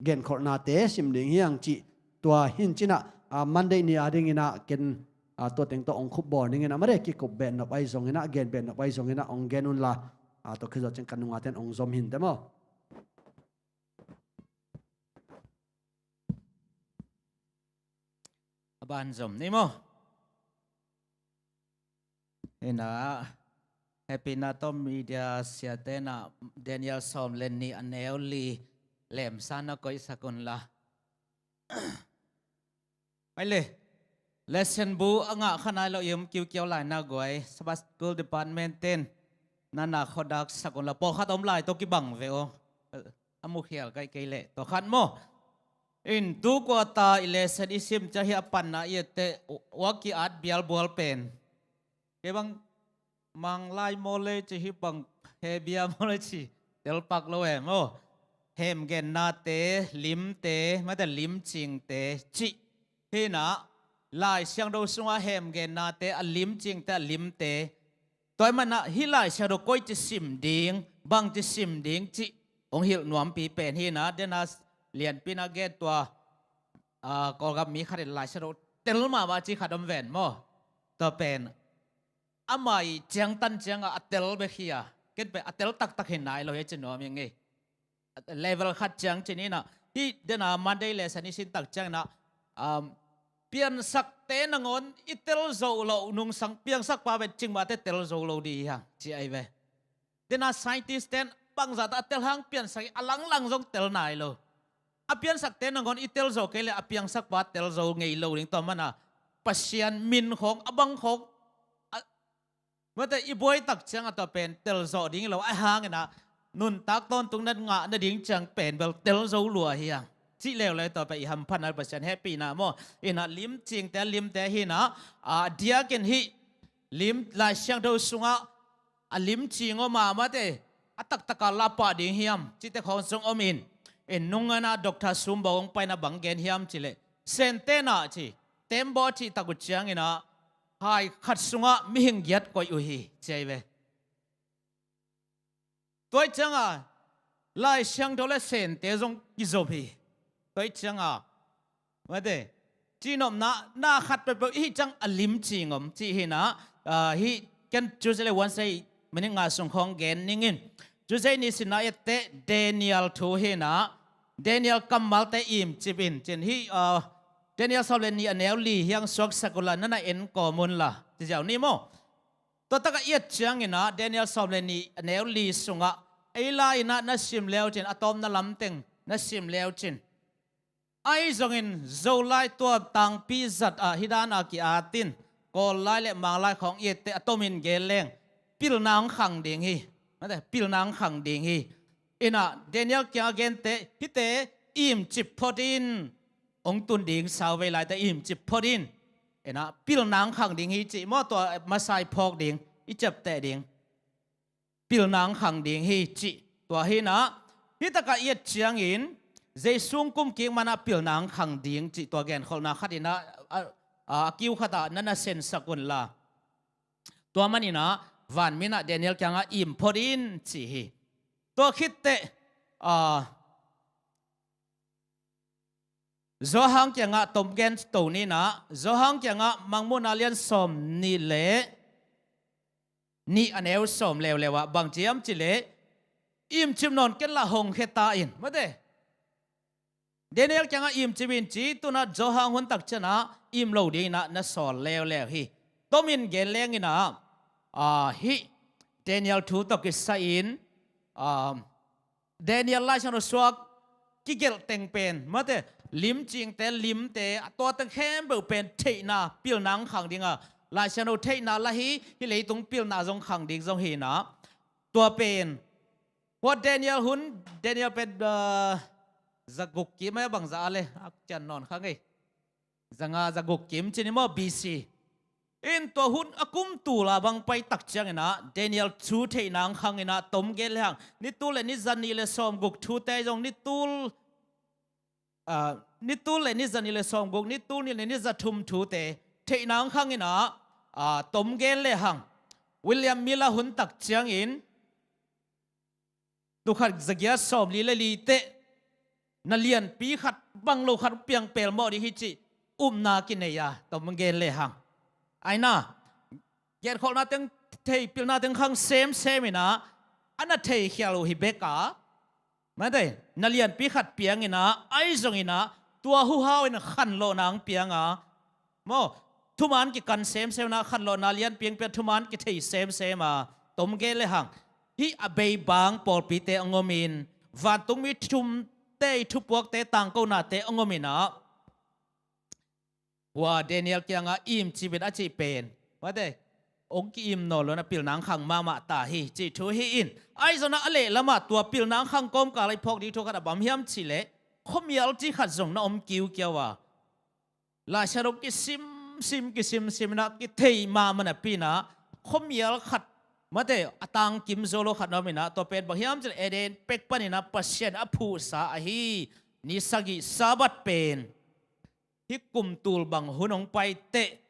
genkholhnate sim ding hiang cih tua hin cinah, ah, Monday ni a dinginah ken, ah, tua teng tawh hong khupbawl dinginah mare kikup behnop ahi zonginah, gen behnop ahi zonginah hong gen unla, ah, tua khizawh ciang ka nungaten hong zom hinte maw? A ban zom ni maw? Inah, hehpihna tawh media siate inah Daniel sawm le nih a neu li lemsa na koihsak unla. Ai le, lesson bu a ngah kha nai lo i om kiukiau lai na guai, Sabbath School Department ten na na khuadak sak unla, pawlkhat om lai tawh kibang ve aw. A mukhial kai kei leh tua khat maw? In tu kuata i lesson i sim ciang hi a panna i etteh, ua ki-at bialbual pen. Kei bang Manglai maw le ci, hi bang Hebia maw le ci, telpak lo em aw. Hemgennate, limte, mate limcingte cih. Hinah Lai Siangtho sungah hemgennate, a limcingte, a limte. Tua ahih manah hih Lai Siangtho koi ci sim ding, bang ci sim ding cih hong hilh nuampi pen hinah, dena lianpi na gen tua, ah, Kawlgam mi khat in Lai Siangtho tel mahmah ci khat om ven maw? Tua pen amah i ciangtan ciangah a tel bek hi a, ken pen a tel taktak hi nai lo hi ci nuam ing ei. Level khat ciang ci ni inah, hih dena Monday lesson i sin tak ciang inah, um, piansakte nangawn i tel zo loh nungsang, piangsakpa pen cingmate tel zo lo ding hi hang ci ahi ve. Dena scientist ten bangzah ta a tel hang piansak hi, a langlang zong tel nai lo. A piansakte nangawn i tel zo kei le a piangsakpa tel zo ngei lo ding, tua mana Pasian min khawng a bang khawng a, mate i buai tak ciang a tua pen tel zawh ding lo, a hang inah nuntak tawntung na ngah nading ciang pen bel tel zo lua hi hang. Cih leuleu tua pen i hamphatna Pasian hehpihna maw? Inah limcingte, limte hinah, a diakin hih lim Lai Siangtho sungah a limcing aw, mahmahte a taktaka lapah ding hiam cihte khawng zong om in. In nungana Doctor Sumbaw hong paina bang gen hiam cihleh, Sente nah ci, tembaw a cih tak uh ciang inah hai khat sungah mihing giat koih uh hi ci ahi ve. Tua ih cianga Lai Siangtho le Sente zong kizop hi. Tua ih cianga, mate, cihnopna na khat peuhpeuh i hih ciang a limcing om cih hinah, ah, hih ken Tuesday le Wednesday minute nga sung khawng gen ningin. Tuesday ni sinna etteh Daniel thu hinah, Daniel kammalte imcip in cin hih, ah, Daniel sawm le nih a neu li hiang suaksak unla, na na en kawm unla ci ziau ni maw? Tua taka i et cianginah Daniel sawm le nih a neu li sungah ei lai inah na sim leu cin, a tawpna lamteng na sim leu cin, ahi zongin Zolai tua tangpi zat ah hih dan a ki-at in, Kawllai le Manglai khawng i etteh a tomin gen leng pilna hong khang ding hi. Mate, pilna hong khang ding hi. Inah Daniel kiang a genteh hihte imcip phot in, hong tun ding sauvei laite imcip phot in. Inah pilna hong khang ding hi cih maw, tua masa i phawk ding, i ciapteh ding. Pilna hong khang ding hi cih. Tua hinah hih taka i et ciangin Jesu hong kumkik manah pilna hong khang ding cih tua genkholhna khat inah, a, a, a kiu khatah na na sensak unla. Tua maninah Vanmi in ah Daniel kiangah im phot in ci hi. Tua khit teh, ah, Johan kiangah tom gen to ni in ah, Johan kiangah Mangmuhna lian sawm nih le nih a neu sawm leuleu ah bang ci hiam cih leh, im cip nawn ken la hong khia ta in, mate. Daniel kiangah im cip in ci, tu in ah Johan hun tak ciangin ah im lo ding in ah na sawl leuleu hi. Tomin gen leng in ah, ah, hih Daniel thu tawh kisai in, ah, Daniel Lai Siangtho suak kigelh teng pen, mate, limcingte, limte, a tua teng khempeuh pen theihna, pilna hong khang ding a, Lai Siangtho theihna lah hi, hih leitung pilna zong khang ding zong hi in ah. Tua pen, hua Daniel hun, Daniel pen, ah, zaguk kim a bangza a le, a cian nawn kha ngei. Zanga zaguk kim ci ni maw, B C. In tua hun a kum tul a bang pai tak ciangin ah, Daniel thu theihna hong khang in ah, tom gen le hang. Ni tul le ni za nih le sawm guk thute zong ni tul, ah, ni tul le ni za nih le sawm guk, ni tul nih le ni za thum thute theihna hong khang in ah, ah, tom gen le hang. William Miller hun tak ciangin, tul khat za giat sawm li le li teh, na lianpi khat bang lo khat piang pelmawh ding hi cih upna kinei a, tom gen le hang. Ai na, genkholhna teng thei, pilna teng khang semsem in ah, a na thei khial uh hi bek a, mate, na lianpi khat piang in ah, ai zong in ah, tua huhau in khanlawhna hong piang a, maw, thuman kikan semsem in ah, khanlawhna lianpi hong piang, thuman kithei semsem a, tom gen le hang. Hih a bei bang pawlpite hong om in, vantungmi thumte ih thupuakte tangkonate hong om in ah, hua Daniel kiangah im cip in a cih pen, mate, hong ki-im nawn lo in ah pilna hong khang mahmah ta hi cih thu hi in. Ai zong in ah a lehlam ah tua pilna hong khang kawmkal ah i phawk ding thu khat a bang hiam cih leh, khuamial cih khat zong na om kiukiau a, Lai Siangtho kisimsim, kisimsim in ah kithei mahmah napi in ah, khuamial khat, mate, a tangkim zo lo khat na om in ah, tua pen bang hiam cih leh Eden pek pan in ah Pasian a phuhsa ahi ni sagih Sabbath pen, hih kum tul bang hun hong pai teh,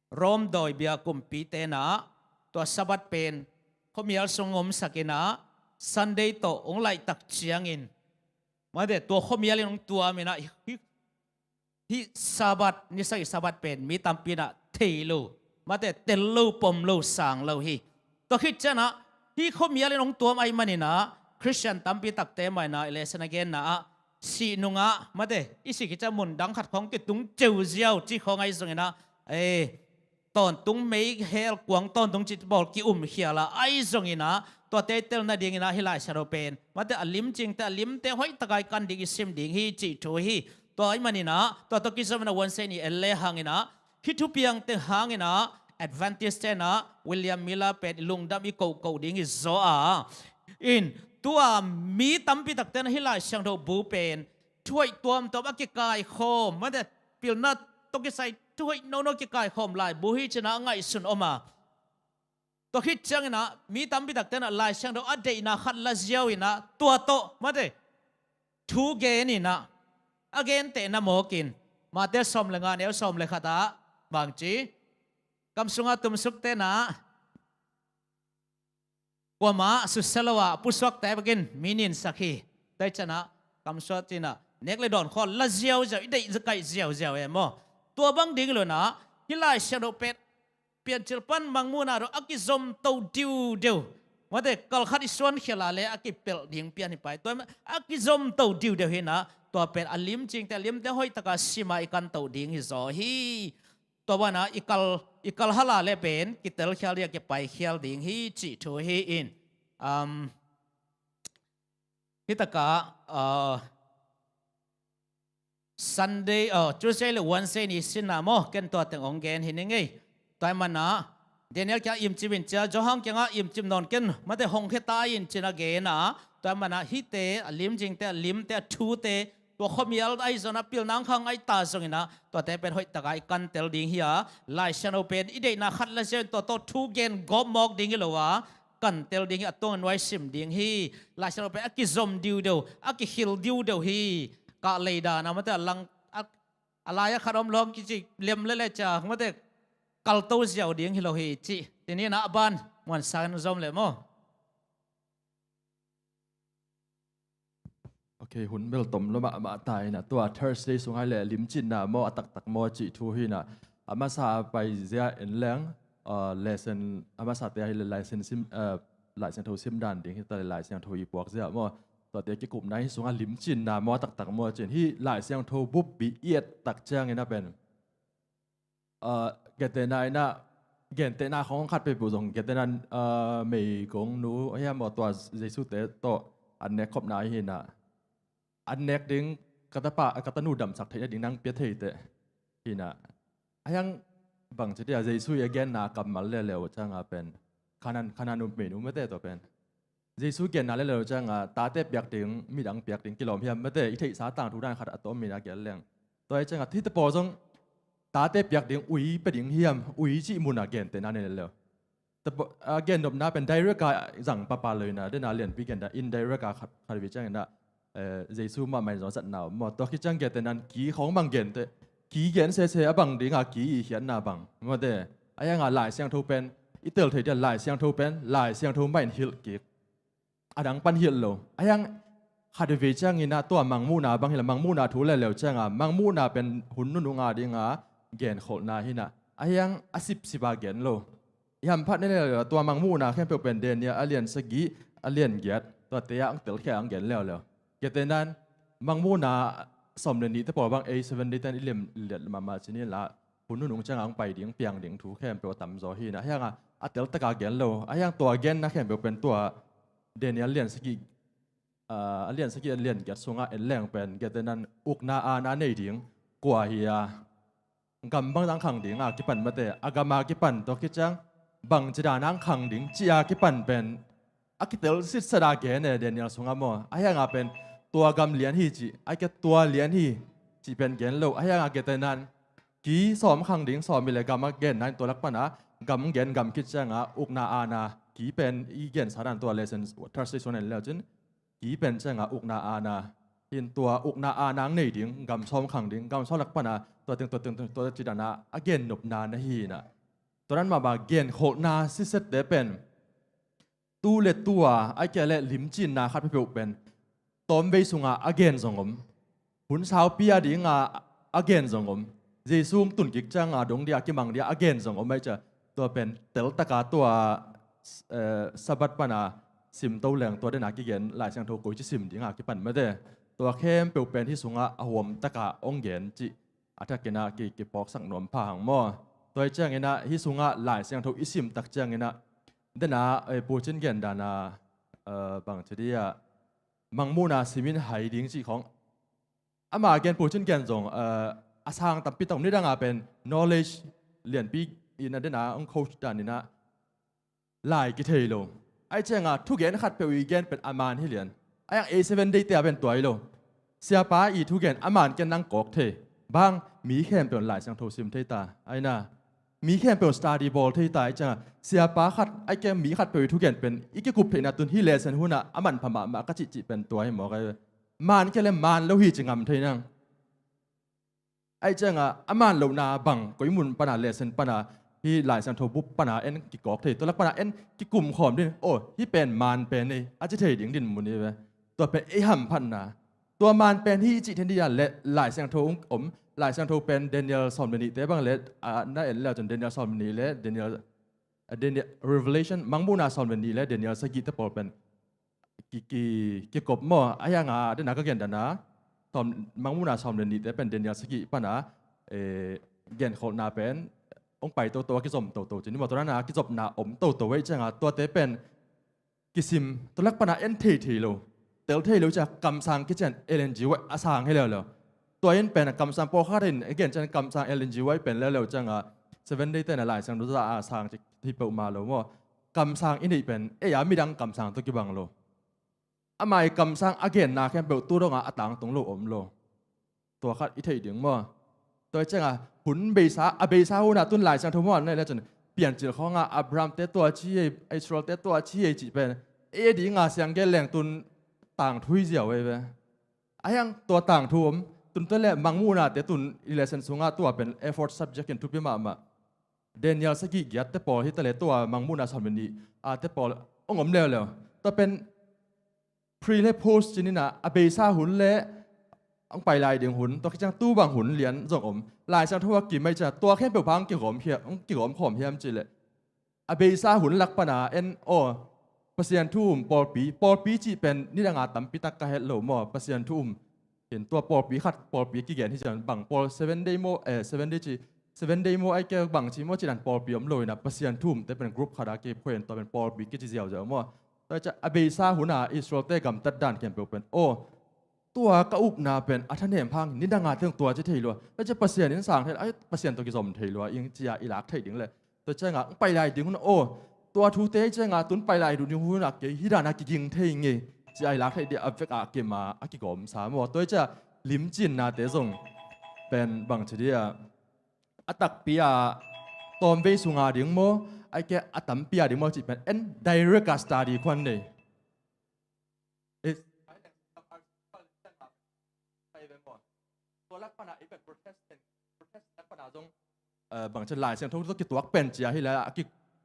Rome dawibia kumpite in ah tua Sabbath pen khuamial sung hong omsak in ah, Sunday tawh hong laih tak ciangin, mate, tua khuamial in hong tuam in ah, hih, hih Sabbath, ni sagih Sabbath pen mi tampi in ah thei lo, mate, tel lo, pom lo, sang lo hi. Tua khit ciangin ah, hih khuamial in hong tuam ahih manin ah, Khristian tampi takte mah in ah, i lesson a genna ah, sih nungah, mate, i sih khit ciang mun dang khat khawng kitung ceu ziau cih khawng ahi zong in ah, eh, tawntung meihel kuang tawntung cih bawl ki-umkhial a, ahi zong in ah, tuate i tel nading in ah hih Lai Siangtho pen, mate, a limcingte, a limte hoih tak a i kan ding, i sim ding hi cih thu hi. Tua ahih manin ah, tua tawh kizom in ah Wednesday ni en le hang in ah, hih thupiangte hang in ah, Adventist-te in ah, William Miller pen i lungdam, i kohkoh ding hi zaw a. In, tua mi tampi takte in ah hih Lai Siangtho bu pen, thuhoih tuamtuam a kikaikhawm, mate, pilna tawh kisai thuhoih nono kikaikhawm laibu hi ci in ah ngaihsun om a. Tua khit ciangin ah, mi tampi takte in ah Lai Siangtho a deihna khat la ziau in ah, tua tawh, mate, thu gen in ah, a gentehna mawk in, Matthai sawm le nga neu sawm le khat ah, bang ci, kam sungah tumsukte in ah, kuamah susia lo a pusuakte bek in mi ninsak hi. Tua hi ciang ah, kamsuat ci in ah, nek le dawn khawng la ziauziau, i deih kaih ziauziau e maw. Tua bang ding lo in ah, hih Lai Siangtho pen, Piancil pan Mangmuhna dong a kizomto diudeu, mate, kal khat i suan khial a leh a kipelh ding pian hi pai. Tua a kizomto diudeu hi in ah, tua pen a limcingte, a limte hoih tak a sim a i kanto ding hi zaw hi. Tua ban ah i kal, i kal hal a leh pen kitelkhial ding a, kipaikhial ding hi cih thu hi in. Um, hih tak ah, uh, Sunday, uh, Tuesday le Wednesday ni sin ah maw, ken tua teng hong gen hi ning ei. Tua ahih manin ah, Daniel kiang im cip in ci a, Johan kiangah im cip nawn ken, mate, hong khia ta in ci in a gen a. Tua ahih manin ah, hihte, a limcingte, a limte, a thute, tua khuamial ahi zong in ah, pilna hong khang ahi ta zong in ah, tuate pen hoih tak a i kantel ding hi a. Lai Siangtho pen i deihna khat la ziau in, tua tawh thu gen gawp mawk ding hi lo a, kantel ding hi, a tuang a nuai sim ding hi. Lai Siangtho pen a kizom diudeu, a kikhil diudeu hi. Kah lei dan a, mate, a lang, a, a lai a khat om lo hong kici lem lele ciang, mate, kalto ziau ding hi lo hi cih. Tuni in ah a ban muansak in zom leh maw? Ok, hun bel tom lo mahmah ta in a, tua Thursday sung ah le limcinna maw, a taktak maw cih thu hi in a, a masa paizia en leng, uh, lesson, a masate ah le lesson sim, uh, Lai Siangtho sim dan ding hi ta le, Lai Siangtho i puakzia maw, tuate kikupna hi sung ah limcinna maw, a taktak maw cih hi. Lai Siangtho buppi i et tak ciangin a pen, uh, gentehna in a, gentehna khong khat peuhpeuh zong, gentehna, uh, meigongnu hiam maw, tua Jesu te tawh an nek khopna hi in a, an nek ding ka tapa, ka tanu damsak theihna ding nang pia thei teh hi in a. A hiang bangci dia Jesu i a genna kammal leuleu ciang a pen, Khanaan, Khanaan numeinu mate tua pen Jesu genna leuleu ciang a, tate piak ding, midang piak ding kilawm hiam mate, i theihsa tangthu dan khat a tawm in a gen leng. Tua hi ciang a, hihte pawl zong tate piak ding, ui pia ding hiam, ui cih mun a gentehna nei leuleu. Tapo, a, gennopna pen direct a zang papa lo in a, den a lianpi gen dan indirect a khat, khat vei ciangin a, eh, Jesu mahmah in zong zatna om maw. Tua khit ciang gentehna in ki khong bang gen teh, ki gen sese a bang ding a ki i khiatna bang maw te. A hiang a Lai Siangtho pen, i tel thei dia Lai Siangtho pen, Lai Siangtho mah in hilh kik. A dang pan hilh lo. A hiang khat vei ciangin a tua Mangmuhna bang hi la, Mangmuhna thu leuleu ciang a, Mangmuhna pen hun nunung a ding a genkholhna hi in a, a hiang a sipsip a gen lo. I hamphat nei leuleu, tua Mangmuhna khempeuh pen Daniel a lian sagih, a lian giat, tuate ah ang telkhia ang gen leuleu. Gentehna in, Mangmuhna sawm le nih te pawl bang ei Seventh Day ten i liam liat mahmah ci ni la, hun nunung ciang ang pai ding, piang ding thu khempeuh a tamzaw hi in a, a hiang a, a teltak a gen lo. A hiang tua genna khempeuh pen tua Daniel lian sagih, ah, a lian sagih, a lian giat sung ah en leng pen, gentehna in ukna aana nei ding kua hi a, gam bangzah ang khang ding a kipan mate, a gam a kipan, tua khit ciang bangci dan a ang khang ding cih a kipan pen a kitel sitset a gen e Daniel sung ah maw. A hiang a pen tua gam lian hi cih, a kia tua lian hi cih pen gen lo. A hiang a gentehna in ki sawm khang ding, sawm hi le gam a genna in tua lak pan a gam gen, gam khit ciang a ukna aana, ki pen i gensa dan tua lesson Thursday sung en leu cin, ki pen ciang a ukna aana hi in, tua ukna aana ang nei ding, gam sawm khang ding, gam sawm lak pan a tua teng, tua teng, tua teng ci dan a a gennopna na hi in a. Tua dan mahmah genkholhna sitsette pen tu le tu a, a kia le limcinna khat peuhpeuh pen tawmvei sung a a gen zong om. Hun saupi a ding a a gen zong om. Jesu hong tun kik ciang a dong dia, kimang dia a gen zong om ahih ciang, tua pen teltak a tua, eh, Sabbath pan a simto leng tua den a kigen Lai Siangtho koici sim ding a kipan mate, tua khempeuh pen hih sung ah a huam tak a hong gen cih a thak in a ki, kipawksak nuam pha hang maw. Tua hi ciangin a hih sung ah Lai Siangtho i sim tak ciangin a, den a, eh, Pu Cin gen dan a, eh, bangci dia, Mangmuhna sim in hai ding cih khong. Ama gen, Pu Cin gen zong, eh, a sang tampi tak om, nidang a pen knowledge lianpi in a, den a hong coach dan in a lai kithei lo. Ahih ciang a thugen khat peuh i gen pen a man hi lian. A hiang ei Seventh Day te a pen tua hi lo. Siapa i thugen a man ken nang kawk thei. Bang, mi khempeuh in Lai Siangtho sim thei ta. Ahi na, mi khempeuh in study bawl thei ta. Ahih ciang a siapa khat, ahih kei leh mi khat peuh i thugen pen i kikup theihna tun hih lesson hun ah a manpha mahmah ka cihcih pen tua hi mawk ahi ve. Man kei leh man lo hi ci ngam thei nang. Ahih ciang a, a man lohna bang, koi mun pan a, lesson pan a, hih Lai Siangtho bup pan a en kikawk thei, tua lak pan a en kikum khawm ding, aw, hih pen man pen ei, a ci thei ding dinmun hi ve. Tua pen ei hamphatna. Tua man pen hih i cih theih ding a le, Lai Siangtho om, Lai Siangtho pen Daniel sawm le nihte bang le, a, na en le cun Daniel sawm le nih le, Daniel, a, Daniel, Revelation, Mangmuhna sawm le nih le Daniel sagihte pawl pen ki, ki, kikop maw? A hiang a, den a ka gen dan a, sawm, Mangmuhna sawm le nihte pen Daniel sagih pan a, eh, genkholhna pen hong pai toto a, kizom toto ci ni maw? Tua dan a kizopna om toto ahih ciang a, tuate pen kisim, tua lak pan a en thei thei lo, tel thei lo ci a, kamsang kician Ellen G. White a sang hi leuleu. Tua in pen a kamsang pawlkhat in a gen ciang kamsang Ellen G. White pen leuleu ciang a, Seventh Day te in a Lai Siangtho za a sang ci hi peuhmah lo maw? Kamsang i neih pen ei a midang kamsang tawh kibang lo. Ama i kamsang a genna khempeuh tu dong a a tangtung lo om lo. Tua khat i theih ding maw? Tua ciang a hun beisa, a beisa hun a tun Lai Siangtho maw, na le cun Piancil khawng a Abraham te tua ci ei, Israel te tua ci ei cih pen ei a ding a siang gen leng tun tangthu hi ziau ei ve. A hiang tua tangthu om, tun tua le Mangmuhna te tun i lesson sung a tua pen effort subject in thupi mahmah. Daniel sagih giat te pawl hi ta le, tua Mangmuhna sawm le nih a te pawl hong om leuleu. Tua pen pre le post ci-in ah, a beisa hun le hong pai lai ding hun, tua khit ciang tu bang hun lian zong om. Lai Siangtho a kim ahih ciang tua khempeuh bang kigawm hiam, kigawm khawm hiam cih leh, a beisa hun lak pan a en aw, Pasian thu um pawlpi, pawlpi cih pen nidang a tampi tak ka het lo maw, Pasian thu um. Hin tua pawlpi khat, pawlpi kigen hi ciang bang pawl, Seven Day maw, eh, Seven Day ci, Seven Day maw, ahih kei leh bang ci maw, ci dan pawlpi om lo in ah, Pasian thu um te pen group khat a kiphuan, tua pen pawlpi kici ziauziau maw. Tua ciang a beisa hun a Israel te gamtat dan khempeuh pen aw, tua ka upna pen a thanem hang nidang a teng tua ci thei lua. Tua ciang Pasian in sang thei, ai, Pasian tawh kizom thei lua ing ci a i lak theih ding le. Tua ciang a hong pai lai ding hun aw, tua thute ciang a tun pai lai ding hun a kei hi dan a kiging thei ngei ci a i lak theih ding a vek a kim a, a kigawm sa maw. Tua ciang limcinna te zong pen bang ci ding a, a takpi a tawmvei sung a ding maw, ahih kei leh a tampi a ding maw cih pen en direct a study khuan nei. Eh, tua lak pan a i pen Protestant, Protestant lak pan a zong, eh, bang ci, Lai Siangtho tawh kituak pen ci a hi lai a ki,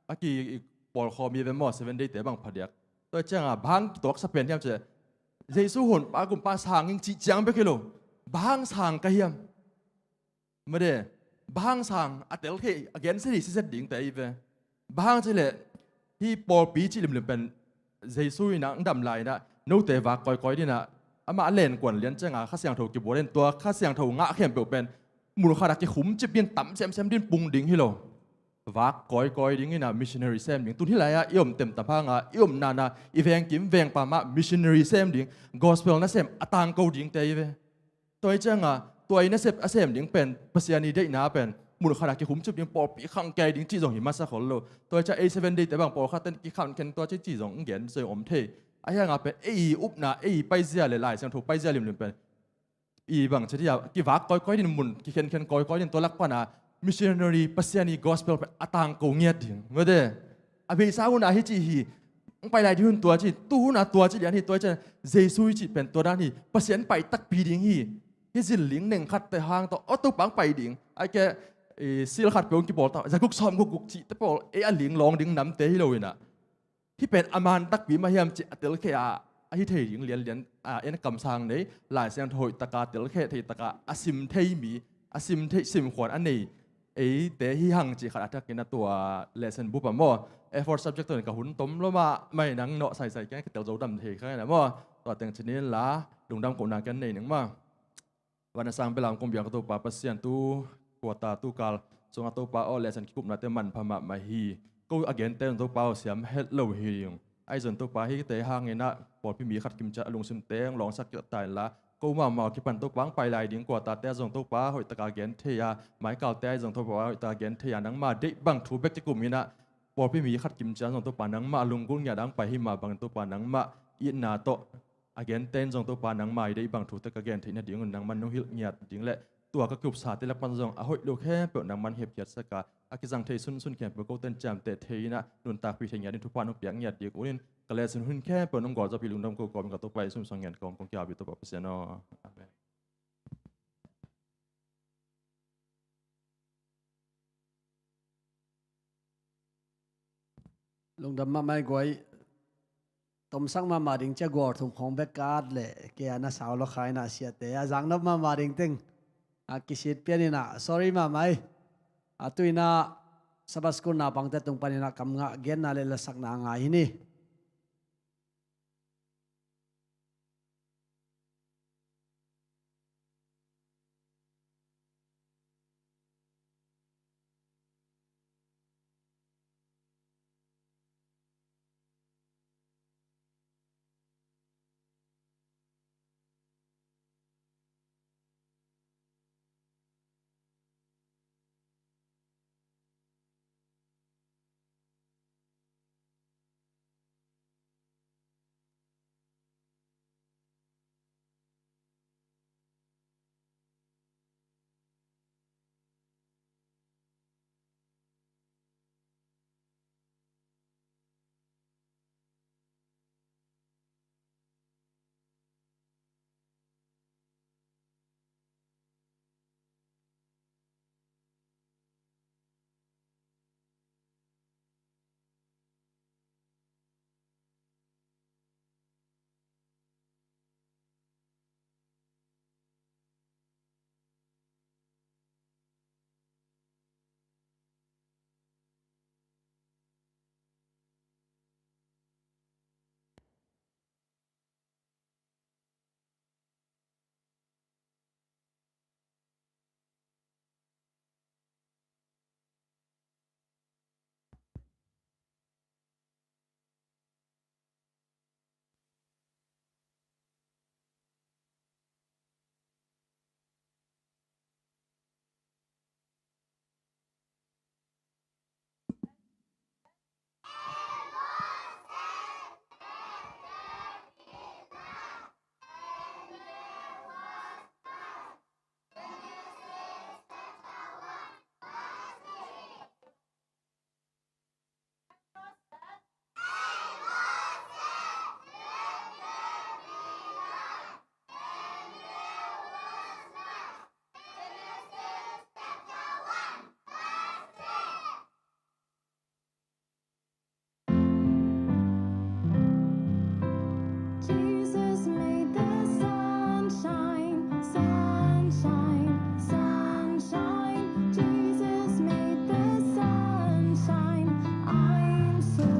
a ki pawlkhawm hi ve maw, Seven Day te bang phadiak. Tua ciang a bang kituak sa pen hiam ci leh, Jesu hun pa, kum pa sang ing cih ciang bek hi lo, bang sang ka hiam? Made, bang sang a telkhe, a gensia hi siset ding te hi ve. Bang ci leh, hih pawlpi cih limlim pen Jesu in ah hong dam lai in ah, note vak kawikawi ding in ah, amah a lenkuan lian ciang a Kha Siangtho kibuak in, tua Kha Siangtho ngah khempeuh pen mun khat a kikhumcip ding, tam semsem ding, pung ding hi lo. Vak kawikawi ding in ah, missionary sem ding. Tun hih lai a i om temtam hang a, i om nana, i veng kim veng pam ah missionary sem ding, gospel nasem a tangko ding te hi ve. Tua hi ciang a, tua i nasep a sem ding pen, Pasian i deihna pen mun khat a kikhumcip ding, pawlpi khangkhia ding cih zong hi masa khol lo. Tua hi ciang ei Seven Day te bang pawlkhat ten kikhankhen tua ci, ci zong gen zong om thei. Ahih hang a pen ei upna, ei paizia le Lai Siangtho paizia limlim pen i bang ci ding a, kivak kawikawi ding, mun kikhenkhen kawikawi ding, tua lak pan a missionary, Pasian i gospel pen a tangko ngiat ding. Made, a beisa hun a hi ci hi, hong pai lai ding hun tua ci, tu hun a tua ci lian hi, tua ciang Jesu i cih pen tua dan hi, Pasian pai takpi ding hi. Hih zin ling neng khat te hang tawh, aw, Topa hong pai ding. Ahih kei leh, eh, seal khat peuh hong kibawl ta, za guk sawm guk guk cih te pawl, ei a ling lawng ding namte hi lo in ah. Hih pen a man takpi mah hiam cih a telkhe a, a hi thei ding lianlian, a, en kamsang nei, Lai Siangtho hoih tak a telkhe thei tak a, a sim thei mi, a sim thei, simkhuan a nei eite hi hang cih khat a thak in ah, tua lesson book ah maw, A four subject tawh in ka hun tom lo mah, mah in ah nang nawh saisai keng, ka tel zo dam thei kha in ah maw. Tua teng ci-in la, lungdam kohna ken nei ning maw. Van a sang belam kong biak Topa Pasian, tu quarter, tu kal sung a Topa aw, lesson kikupna te manpha mahmah hi. Ko a gente zong Topa aw, siam het lo hi ding. Ahi zong Topa, hihte hang in ah pawlpi mi khat kim ciat a lungsim teng lawngsak kik ta in la, ko mahmah aw kipan Topa hong pai lai ding quarter te ah zong Topa hoih tak a gen thei a, mai kal te ah zong Topa hoih tak a gen thei a, nangma deih bang thu bek kikum in ah, pawlpi mi khat kim ciat zong Topa nangma a lunggulh ngiat a hong pai hi mah bangin Topa nangma itna tawh a gente in zong Topa nangma i deih bang thute ka gen theih nadingun nangman nong hilh ngiat ding le, tua ka kiupsate lak pan zong a hoih lo khempeuh nangman hepkhiatsak a, a kizang thei sunsun khempeuh kote in ciamteh thei in ah nuntakpih thei ngiat ding thupha nong piak ngiat ding un in, ka lesson hun khempeuh nong gualzawhpih lungdam ko kawmin ka Topa Jesu min suang ngen kong, kong kiapi Topa Pasian aw. Amen. Lungdam mahmah i guai. Tomsak mahmah ding cia gual thum khawng bek ka at leh kei a na sau lo kha in ah siate a zaknop mahmah ding teng a kisit pian in ah sorry mahmah i. A tu in ah Sabbath School naupangte tung pan in ah kam ngah genna le lasakna a ngai hi ni. Jesus made the sunshine, sunshine, sunshine. Jesus made the sunshine. I'm so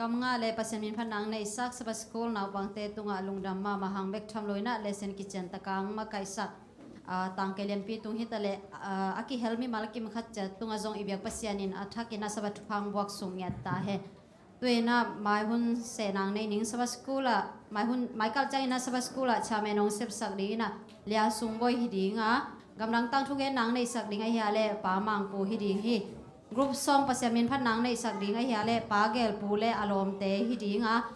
Kam nga le Pasian min phatna ang neihsak Sabbath School naupangte tungah lungdam mahmah hang bek tham lo inah lesson kician takang makaihsak, ah, tangkei lianpi tung hitaleh, ah, a kihel mimal kim khat ciat tungah zong i biak Pasian in a thak inah Sabbath thupha ang buak sung ngiat ta hen. Tu inah mai hun sehna ang nei ning Sabbath School ah, mai hun, mai kal ciang inah Sabbath School ah chairman hong sepsak ding inah Lia Sung Bawi hi ding a, gamdang tang thugenna ang neihsak ding ahia leh Pa Mang Pu hi ding hi. Group song Pasian min phatna ang neihsak ding ahia leh Pa Gel Pu le a lawmte hi ding a,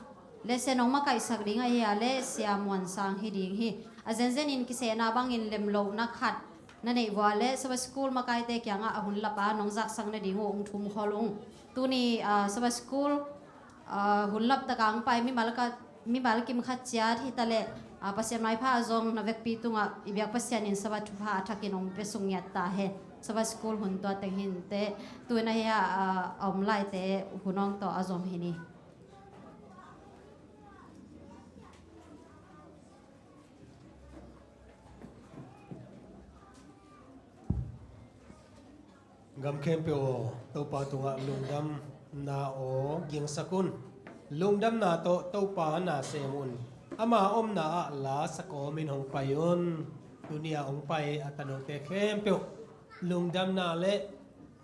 lesson hong makaihsak ding ahia leh Sia Muan Sang hi ding hi. A zenzen in kisehna bangin lemlohna khat na neih vua leh Sabbath School makaite kiangah a hun lap a nong zaksak nading uh hong thum khol ung. Tuni, ah, Sabbath School, ah, hun lap takang pai mimal ka, mimal kim khat ciat hitaleh, ah, Pasian maipha a zong na vekpi tungah i biak Pasian in Sabbath thupha a thakin hong pia sung ngiat ta hen. Sabbath School hun tua teng hinteh, tu inah hia, ah, a om laite hun hong tawh a zom hi ni. Gam khempeuh aw, Topa tungah lungdamna aw gingsak un. Lungdamna tawh Topa na sem un. Ama omna ah la sakawmin hong pai un. Tuni a hong pai a tanote khempeuh lungdamna le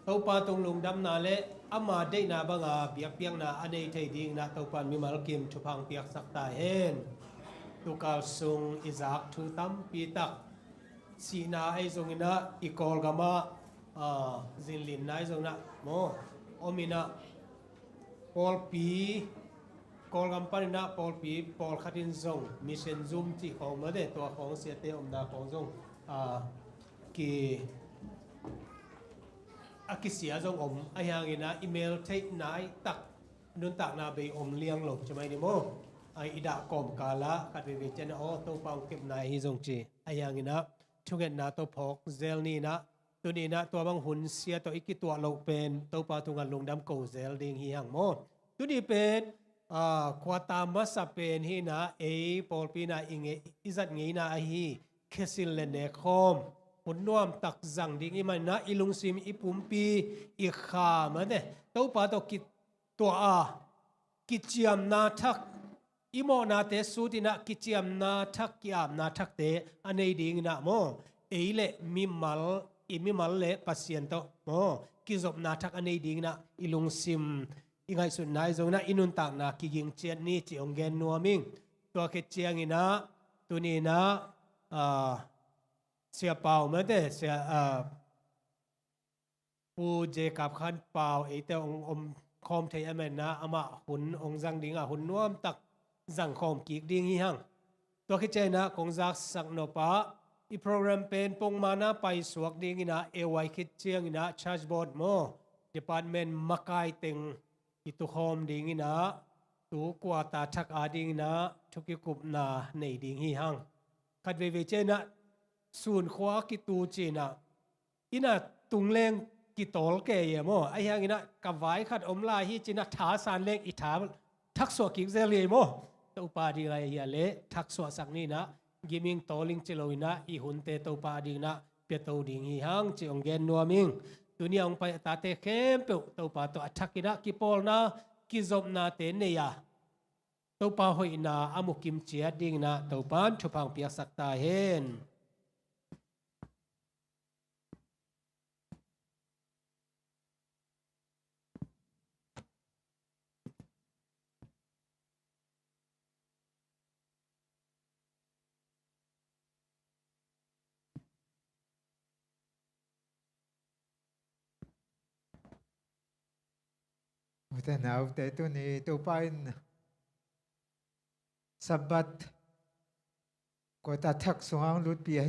Topa tung lungdamna le ama deihna banga biakpiakna a nei thei dinginah Topa in mimal kim thupha ang piaksak ta hen. Tukal sung i zak thu tampi tak, sihna ahi zonginah i Kawlgamah, ah, zinlinna ahi zonginah maw, ominah pawlpi, Kawlgam paninah pawlpi pawlkhat in zong mission zum cih khawng mate, tua khawng siate omna khawng zong, ah, ki, a kisia zong om ahi hanginah i mel theih nai tak nuntakna bei om liang lo ci mai ni maw? Ai i dah kawmkalah khat veivei cianah aw Topa hong kepna hi zong ci ahi hanginah thungetna tawh phawk zel ninah, tuninah tua bang hun sia tawh i kituah loh pen Topa tungah lungdam ko zel ding hi hang maw? Tuni pen, ah, quarter masa pen hinah ei pawlpi inah i ngei, i zat ngeina ahi khesil le nekhawm hun nuamtak zang ding i maninah i lungsim i pumpi i kha mate Topa tawh kituah a kiciamna thak, i mawhnate sutinah kiciamna thak, ki-apna thakte a nei dinginah maw, ei le mimal, i mimal le Pasian tawh maw, kizopna thak a nei dinginah i lungsim i ngaihsutna ahi zonginah i nuntakna kiging ciat ni ci hong gen nuam ing. Tua khit cianginah tuninah, ah, Sia Pau mate, Sia, ah, Pu Jacob Khan Pau eite hong om khawm thei a manah amah hun hong zang dingah hun nuamtak zang khawm kik ding hi hang. Tua khit cianginah kong zaksak nopah i program pen pongmana paisuak dinginah A Y khit cianginah church board maw, department makai teng i tukhawm dinginah tu quarter thak a dinginah thukikupna nei ding hi hang. Khat veivei cianginah sunkhua a kitu cinah inn a tung leng kitawl kei e maw? Ahi hanginah ka vai khat om lai hi cinah tha san leng i tha thaksuah kik zel hi maw? Topa ding ahi a leh thaksuahsak ninah giming tawling ci loinah i hunte Topa dinginah piato ding hi hang ci hong gen nuam ing. Tuni a hong pai a tate khempeuh Topa tawh a thakinah kipawlna kizopnate nei a Topa hoihna a mukim ciat dinginah Topa in thupha ang piaksak ta hen. Ute naute, tuni Topa in Sabbath quarter thak sungah ang lutpi ahi